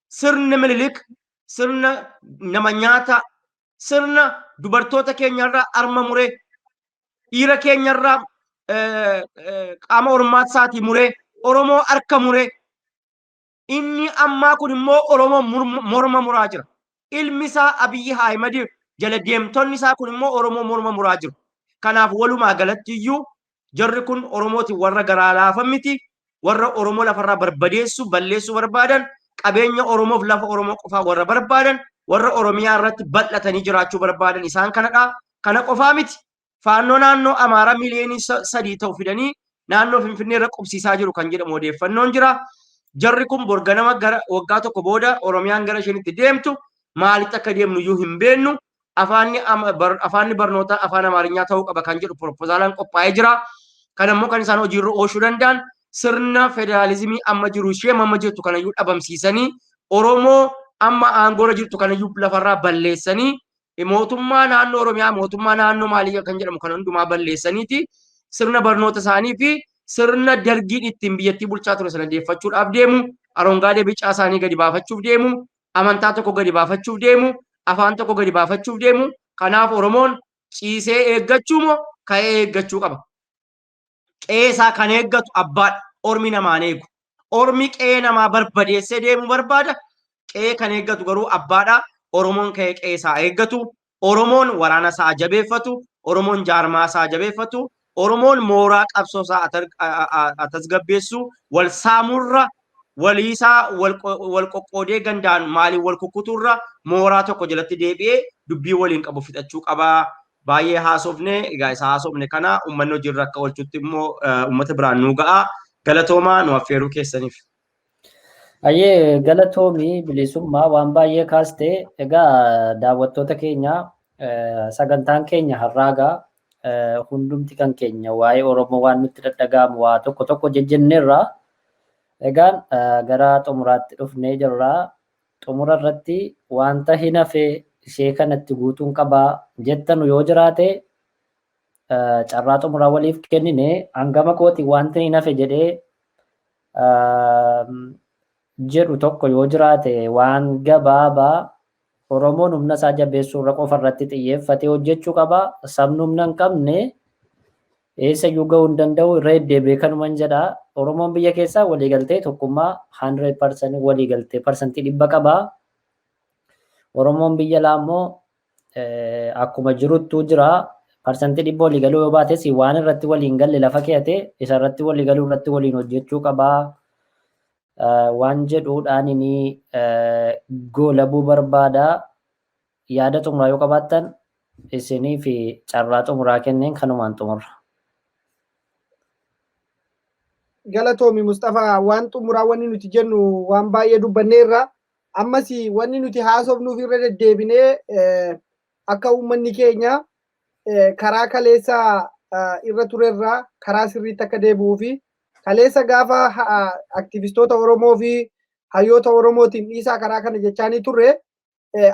sirni Minilik sirna nama nyaata, sirna dubartoota keenyarraa arma muree, dhiira keenyarraa qaama hormaata isaatii muree, Oromoo harka muree, inni ammaa kun immoo Oromoo morma muraa jira. Ilmi isaa Abiyyi Ahimad jala deemtonni isaa kun immoo Oromoo morma muraa jiru. Kanaaf walumaa galatti iyyuu jarri kun Oromootiin warra garaa laafan miti. Warra Oromoo lafarraa barbadeessuu, balleessuu barbaadan, qabeenya Oromoof lafa Oromoo qofaa warra barbaadan, warra Oromiyaa irratti bal'atanii jiraachuu barbaadan isaan kanadha. Kana qofaa miti. Faannoo naannoo Amaaraa miliyoonii 3 ta'u fidanii naannoo Finfinnee irra qubsiisaa jiru kan jedhamu odeeffannoon jira. Jarri kun borganama gara waggaa tokko booda Oromiyaan gara isheen itti deemtu maalitti akka deemnu iyyuu hin beennu. Afaanni barnootaa afaan Amaarinyaa ta'uu qaba kan jedhu proposaalaan qophaa'ee jira. Kan immoo kan isaan hojiirra oolchuu danda'an sirna federaalizimii amma jiru, ishee amma jirtu kanayyuu dhabamsiisanii, Oromoo amma aangoorra jirtu kanayyuu lafarraa balleessanii, mootummaa naannoo Oromiyaa, mootummaa naannoo maalii kan jedhamu kan hundumaa balleessaniiti sirna barnoota isaanii fi sirna dargiin ittiin biyyattii bulchaa ture sana deeffachuudhaaf deemu. Arongaadee bicaa isaanii gadi baafachuuf deemu, amantaa tokko gadi baafachuuf deemu, afaan tokko gadi baafachuuf deemu. Kanaaf Oromoon ciisee eeggachuu moo ka'ee eeggachuu qaba? Qe'ee isaa kan eeggatu abbaadha. Ormi namaan eegu. Ormi qe'ee namaa barbadeessee deemuu barbaada. Qe'ee kan eeggatu garuu abbaadha. Oromoon ka'ee qe'ee isaa eeggatu. Oromoon waraana isaa jabeeffatu. Oromoon jaarmaa isaa jabeeffatu. Oromoon mooraa qabsoo isaa tasgabbeessu. Wal saamurra, waliisaa wal qoqqoodee gandaan maaliin wal kukkutuurra mooraa tokko jalatti deebi'ee dubbii waliin qabu fixachuu qabaa. Baay'ee haasofne. Egaa isa haasofne kana uummanni hojiirra akka oolchutti immoo uummata biraan nuu ga'a. Galatoomaa nu affeeruu keessaniif. Ayyee, galatoomii Bilisummaa, waan baay'ee kaastee. Egaa daawwattoota keenya, sagantaan keenya har'aagaa hundumti kan keenya waa'ee Oromoo waan nutti dhadhaga'amu waa tokko tokko jejjenneerra. Egaan gara xumuraatti dhufnee jirra. Xumura irratti wanta hin hafe, ishee kanatti guutuun qabaa jettanu yoo jiraate, carraa xumuraa waliif kennine. Hangama kooti wanta hin hafe jedhee jedhu tokko yoo jiraate, waan gabaabaa: Oromoon humna isaa jabeessuu irra qofa irratti xiyyeeffatee hojjechuu qaba. Sabni humna hin qabne eessayyuu gahuu hin danda'u. Irra deddeebi'ee kanuman jedha. Oromoon biyya keessaa waliigaltee tokkummaa 100% waliigaltee 100% qaba. Oromoon biyya alaa immoo akkuma jiruttuu jira. 100% waliigaluu yoo baates, waan irratti waliin galle lafa keeyate isa irratti waliigaluu irratti waliin hojjechuu qaba. Waan jedhuudhaan inni goolabuu barbaada. Yaada xumuraa yoo qabaattan isinii fi carraa xumuraa kenneen kanumaan xumurra. Galatoomi Mustafaa. Waan xumuraa wanni nuti jennu waan baay'ee dubbanneerra. Ammas wanni nuti haasofnuuf irra deddeebinee Akka uummanni keenya karaa kaleessa irra turerraa karaa sirriitti akka deebi'uu fi kaleessa gaafa aktivistoota Oromoo fi hayyoota Oromootiin dhiisaa karaa kana jechaanii turre,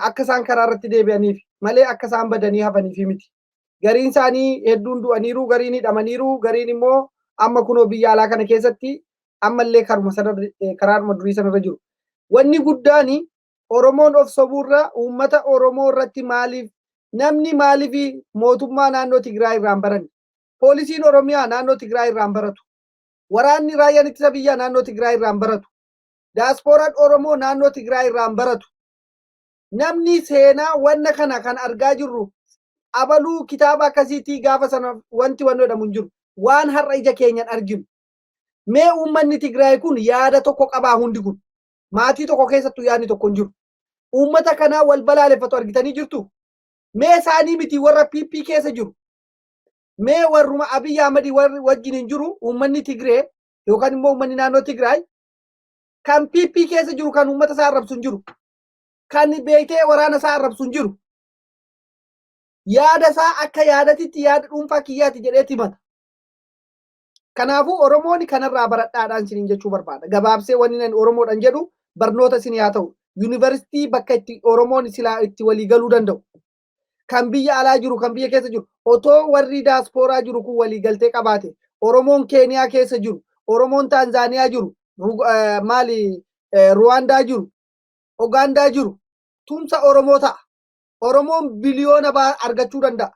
akka isaan karaa irratti deebi'aniif malee akka isaan badanii hafaniif miti. Gariin isaanii hedduun du'aniiru, gariin hidhamaniiru, gariin immoo amma kunoo biyya alaa kana keessatti ammallee karuma sanarra, karaaruma durii sanarra jiru. Wanni guddaan Oromoon of sobuurra uummata Oromoo irratti maaliif namni maaliif mootummaa naannoo Tigraay irraa hin baranne? Poolisiin Oromiyaa naannoo Tigraay irraa hin baratu. Waraanni raayyaan ittisa biyyaa naannoo Tigraay irraa hin baratu. Daaspooraan Oromoo naannoo Tigraay irraa hin baratu. Namni seenaa wanna kana kan argaa jirru abaluu kitaaba akkasiitii gaafa sana wanti wanni jedhamu hin jiru. Waan har'a ija keenyan arginu. Mee uummanni Tigraay kun yaada tokko qabaa hundi kun? Maatii tokko keessattuu yaadni tokko hin jiru. Uummata kanaa wal balaaleffatu argitanii jirtu? Mee isaanii miti, warra PP keessa jiru. Mee warruma Abiy Ahmedii warri wajjin hin jiru, uummanni Tigree yookaan immoo uummanni naannoo Tigraay kan PP keessa jiru kan uummata isaa arrabsu hin jiru. Kan beektee waraana isaa arrabsu hin jiru. Yaada isaa akka yaadatitti, yaada dhuunfaa kiyyaati jedhee himata. Kanaafuu Oromoon kanarraa baradhaadhaan isiniin jechuu barbaada. Gabaabsee wanni nan Oromoodhaan jedhu barnoota isin haa ta'u. Yuunivarsiitii bakka itti Oromoon silaa itti walii galuu danda'u. Kan biyya alaa jiru, kan biyya keessa jiru, otoo warri daaspooraa jiru kun walii galtee qabaate, Oromoon Keeniyaa keessa jiru, Oromoon Taanzaaniyaa jiru, maali, Ruwaandaa jiru, Ugaandaa jiru, tumsa Oromoo ta'a. Oromoon biliyoona argachuu danda'a.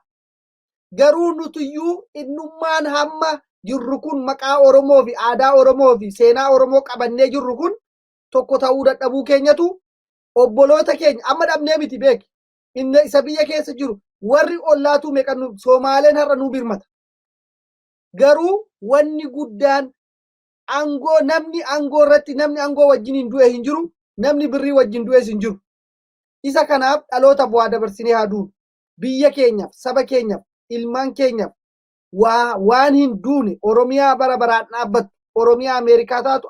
Garuu nutiyyuu innummaan hamma jirru kun maqaa Oromoo fi aadaa Oromoo fi seenaa Oromoo qabannee jirru kun tokko ta'uu dadhabuu keenyatu obboloota keenya amma dhabnee miti, beeki. Inni isa biyya keessa jiru, warri ollaatuu meeqa nu Soomaaleen har'a nu birmata. Garuu wanni guddaan aangoo, namni aangoo irratti, namni aangoo wajjin hin du'e hin jiru, namni birrii wajjin du'es hin jiru. Isa kanaaf dhaloota bu'aa dabarsinee haa duunu. Biyya keenyaaf, saba keenyaaf, ilmaan keenyaaf waa waan hin duune, Oromiyaa bara baraan dhaabbattu, Oromiyaa Ameerikaa taatu,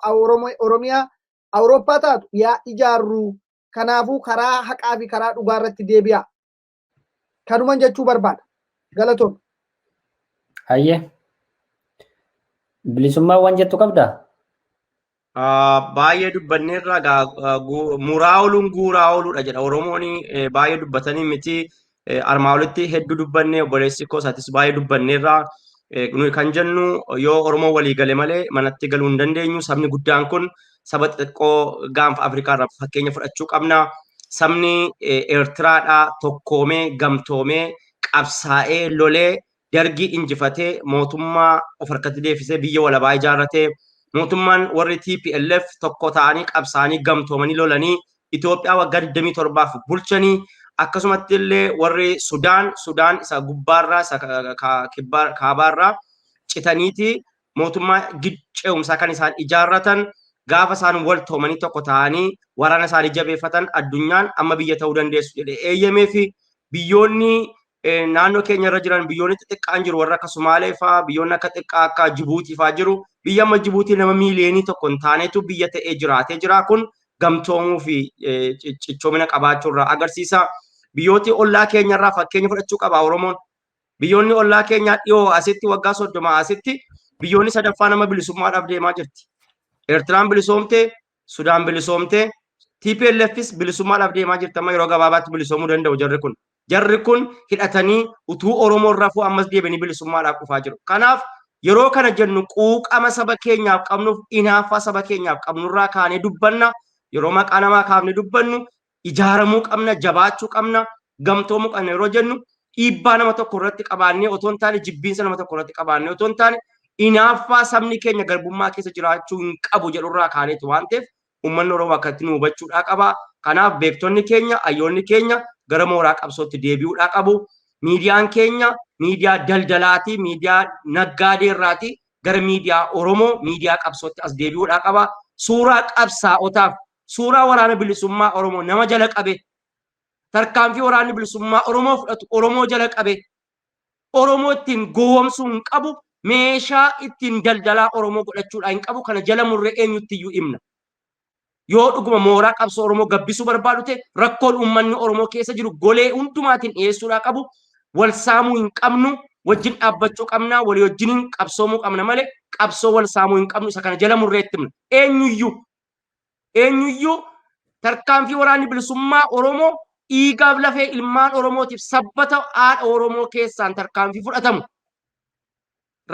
Oromiyaa Awurooppaa taatu yaa ijaarru. Kanaafuu karaa haqaa fi karaa dhugaa irratti deebi'aa. Kanuman jechuu barbaada. Galatoom. Hayyee. Bilisummaa waan jettu qabdaa? Baay'ee dubbanneerra muraa ooluun guuraa ooluudha jedha Oromoon. Baay'ee dubbatanii miti, armaa olitti hedduu dubbanne, obboleessi koo isaatis baay'ee dubbanneerra. Nuyi kan jennu yoo Oromoo walii gale malee manatti galuu hin dandeenyu. Sabni guddaan kun saba xixiqqoo gaanfa Afrikaa irraa fakkeenya fudhachuu qabna. Sabni Eertiraadhaa tokkoomee, gamtoomee, qabsaa'ee, lolee, dargii injifatee, mootummaa of harkatti deebisee, biyya walabaa ijaarratee, mootummaan warri TPLF tokko ta'anii qabsaa'anii, gamtoomanii, lolanii Itoophiyaa waggaa 27f bulchanii, akkasumatti illee warri Sudaan, Sudaan isa gubbaarraa isa kaabaarraa citaniiti mootummaa ce'umsaa kan isaan ijaarratan, gaafa isaan wal toomanii tokko ta'anii waraana isaanii jabeeffatan addunyaan amma biyya ta'uu dandeessu jedhee eeyyamee fi biyyoonni naannoo keenya irra jiran, biyyoonni xixiqqaan jiru, warra akka Sumaalee fa'aa, biyyoonni akka xiqqaa akka Jibuutii fa'aa jiru. Biyya amma Jibuutii nama miiliyoonii 1 hin taanetu biyya ta'ee jiraatee jira. Kun gamtoomuu fi cichoomina qabaachuu irraa agarsiisa. Biyyooti ollaa keenya irraa fakkeenya fudhachuu qaba Oromoon. Biyyoonni ollaa keenyaa dhiyoo asitti, waggaa 30 asitti, biyyoonni sadaffaa nama bilisummaadhaaf deemaa jirti. Eertiraan bilisoomte, Sudaan bilisoomte, TPLFis bilisummaadhaaf deemaa jirti. Amma yeroo gabaabaatti bilisoomuu danda'u jarri kun. Jarri kun hidhatanii utuu Oromoon rafuu ammas deebi'anii bilisummaadhaaf dhufaa jiru. Kanaaf yeroo kana jennu quuqama saba keenyaaf qabnuuf, inaaffaa saba keenyaaf qabnurraa kaanee dubbanna. Yeroo maqaa namaa kaafnee dubbannu ijaaramuu qabna, jabaachuu qabna, gamtoomuu qabna yeroo jennu dhiibbaa nama tokko irratti qabaannee otoo hin taane, jibbiinsa nama tokko irratti qabaannee otoo hin taane, inaaffaa sabni keenya garbummaa keessa jiraachuu hin qabu jedhurraa kaaneetu waan ta'eef uummanni Oromoo akkatti nu hubachuudhaa qaba. Kanaaf beektonni keenya, hayyoonni keenya gara mooraa qabsootti deebi'uudhaa qabu. Miidiyaan keenya miidiyaa daldalaati, miidiyaa naggaadeerraati gara miidiyaa Oromoo, miidiyaa qabsootti as deebi'uudhaa qaba. Suuraa qabsaa'otaaf, suuraa waraana bilisummaa Oromoo nama jala qabe, tarkaanfii waraanni bilisummaa Oromoo fudhatu Oromoo jala qabe, Oromoo ittiin gowwomsuu hin qabu, meeshaa ittiin daldalaa Oromoo godhachuudhaa hin qabu. Kana jala murree eenyutti iyyuu himna. Yoo dhuguma mooraa qabsoo Oromoo gabbisuu barbaadu ta'e, rakkoon uummanni Oromoo keessa jiru golee hundumaatiin dhiyeessuudhaa qabu. Wal saamuu hin qabnu, wajjin dhaabbachuu qabna, walii wajjiniin qabsoomuu qabna malee qabsoo wal saamuu hin qabnu. Isa kana jala murreetti himna. Eenyuyyuu eenyuyyuu tarkaanfii waraanni bilisummaa Oromoo dhiigaaf lafee ilmaan Oromootiif sabbata haadha Oromoo keessaan tarkaanfii fudhatamu,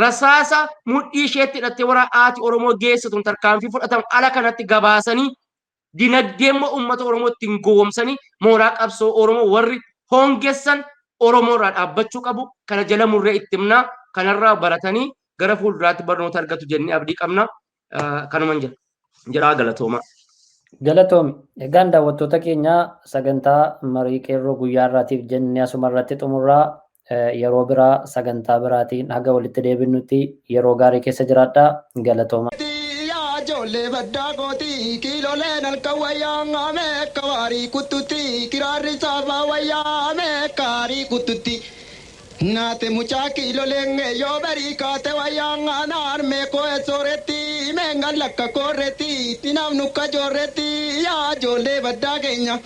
rasaasa mudhii isheetti hidhattee wara haati Oromoo geessituun tarkaanfii fudhatamu ala kanatti gabaasanii, dinagdee immoo uummata Oromoo ittiin gowwomsanii mooraa qabsoo Oromoo warri hongessan Oromoo irraa dhaabbachuu qabu. Kana jala murree itti himnaa. Kanarraa baratanii gara fuulduraatti barnoota argatu jennee abdii qabna. Kanuman jedha. Jedhaa, galatooma. Galatoomi. Egaan daawwattoota keenya, sagantaa marii qeerroo guyyaa irraatiif jennee asuma irratti xumurraa. Yeroo biraa sagantaa biraatiin haga walitti deebinutti yeroo gaarii keessa jiraadhaa. Galatooma. Yaa ijoollee baddaa kooti, kiiloleen halkan wayyaa ameekka waarii kuttutti, kiraarri saafaa wayyaa ameekka waarii kuttutti. Naate mucaa kiiloleen yoo barii kaate wayyaa naarmee koo sooretti meengan lakka koorretti tinaaf nukka joorretti. Yaa ijoollee baddaa keenya.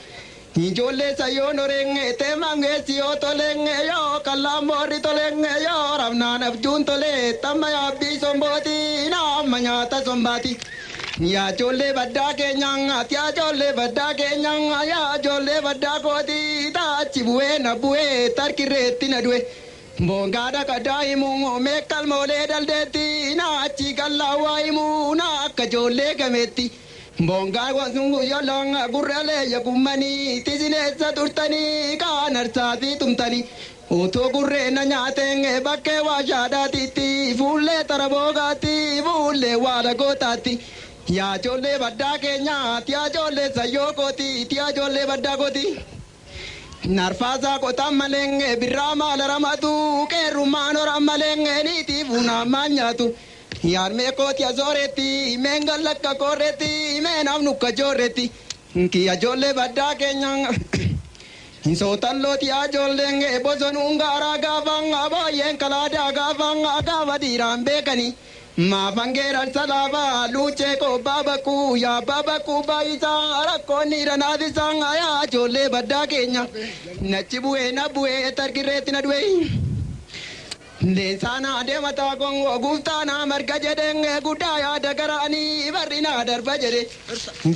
Ijoollee sayyoon horenge teemangeessi yoo tolenge yoo kallaan boorri tolenge yoo rafnaan abjuun tole tamma yaabbii sombooti naamma nyaata sombaati. Yaa ijoollee baddaa keenyaan, yaa ijoollee baddaa keenyaan, yaa ijoollee baddaa kooti, taachi bu'ee na bu'ee tarkirreetti na du'e. Boongaadha kadaa himuu meeqalmoolee daldeetti naachi gallaawaa himuu na akka ijoollee gameetti. Boongaa wasungu yolong gurralee yakummanii tisineessa turtanii kaan arsaatii tumtanii. Utuu gurree na nyaateen bakkee waashaadhaatiitti fuullee taraboogaatti fuullee waala gootaatti. Yaa ijoollee baddaa keenyaa, yaa ijoollee sayyoo kooti, yaa ijoollee baddaa kooti. Narfaasaa qotaan malee birraa maala ramatu, qeerrummaan horan malee niitii fuunaan maal nyaatu. Yaarmee kooti asooretti meengan lakka koorretti meenaaf nukka joorretti. Kiyya ijoollee baddaa keenyaa. Sootallooti ijoolleen bosonuun gaaraa gaafa booyyeen kalaadaa gaafa gaafa dhiiraan beekanii. Maafangeeran salaafaa luuchee kobbaa bakkuu yaabbaa bakkuu baay'isaa rakkoon dhiira naafisaan. Yaa ijoollee baddaa keenya, nachi bu'ee na bu'ee tarkirreetti na du'e. Leensaanaa deemataa kongoo guuftaanaa marga jedheen guddaa yaada garaanii barri naa darba jedhe.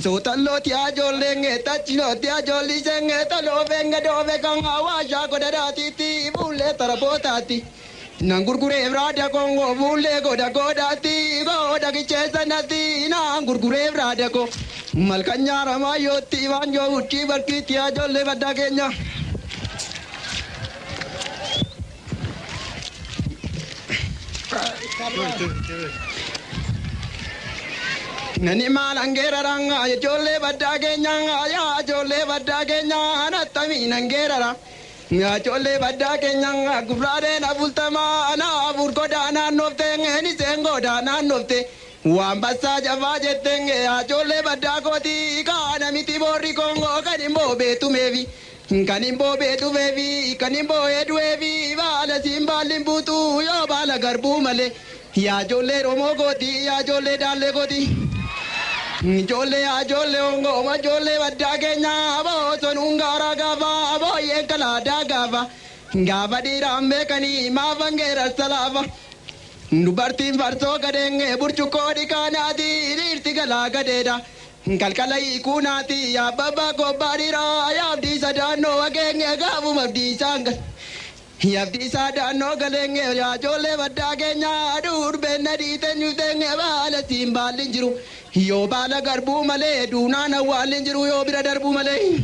Sootallooti ijoolleen tachinooti ijoolliseen toloofeen doofe kan hawaashaa godhadhaatiitti fuullee tarabootaatti. Nan gurgureef raada kongoo fuullee goda godaatti goda kicheessanatti nan gurgureef raada koo. Malkan nyaaramaa yootti waan yoo huccii barkiitti ijoollee baddaa keenya. Nani maal angeeraranga ijoollee baddaa keenya, yaa ijoollee baddaa keenya, nattamii nangeerara. Yaa ijoollee baddaa keenya, gurraadeen afurtamaa na afur godaa naannofte ni seen godaa naannofte. Waan bassaa jafaa jetteen yaa ijoollee baddaa kooti kaana miti boorri kongoo kan hin boobeetumeefi. Kan hin boobee dhufeefi kan hin boo'ee du'eefi baala siin baalli buutu yoo baala garbuu malee. Yaa ijoollee Oromoo kooti, yaa ijoollee daallee kooti. Ijoollee, yaa ijoollee hongooma ijoollee baddaa keenya boosonuun gaaraa gaafa booyyeen kalaadaa gaafa. Gaafa dhiiraan beekanii maafan geerarsa laafa. Dubartiin farsoo gadheen burcuqqoo dhiqaanaati, dhiirti galaa gadeedha. Qalqala hiikuunaati yaa babbaa kobbaa dhiiraa yaabdiisa daannoo wageenge gaafuma abdiisaan gal. Yabdiisaa daannoo galeenge yaa ijoollee baddaa keenya durbeen na dhiiteen dhufteen baala siin baalli hin jiru. Yoo baala garbuu malee duunaan awwaalli hin jiru yoo bira darbuu malee.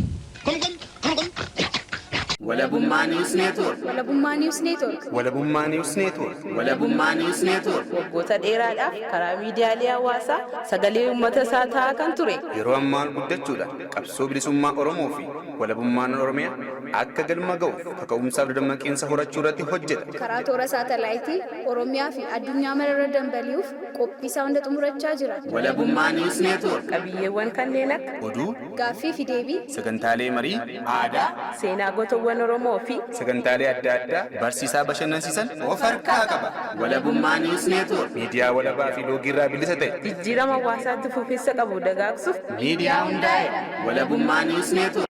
Walabummaa News Network. Walabummaa News Network. Walabummaa News Network. Walabummaa News Network. Waggoota dheeraadhaaf karaa miidiyaalee hawaasaa sagalee uummata isaa ta'aa kan ture. Yeroo ammaa guddachuudhaan qabsoo bilisummaa Oromoo fi walabummaan Oromiyaa akka galma ga'uuf kaka'umsaaf dadammaqiinsa horachuu irratti hojjeta. Karaa toora saatalaayitii Oromiyaa fi addunyaa mararra dambali'uuf qophii isaa hunda xumurachaa jira. Walabummaa News Network. Qabiyyeewwan kanneen akka Oduu, Gaaffii fi deebii, sagantaalee marii, aadaa, seenaa gootowwan Gaaffiiwwan Oromoo fi Sagantaalee adda addaa barsiisaa bashannansiisan of harkaa qaba. Walabummaa News Network miidiyaa walabaa fi loogiirraa bilisa ta'e. Jijjiirama hawaasaatti fufiinsa qabu dagaagsuuf miidiyaa hundaa'edha. Walabummaa News Network.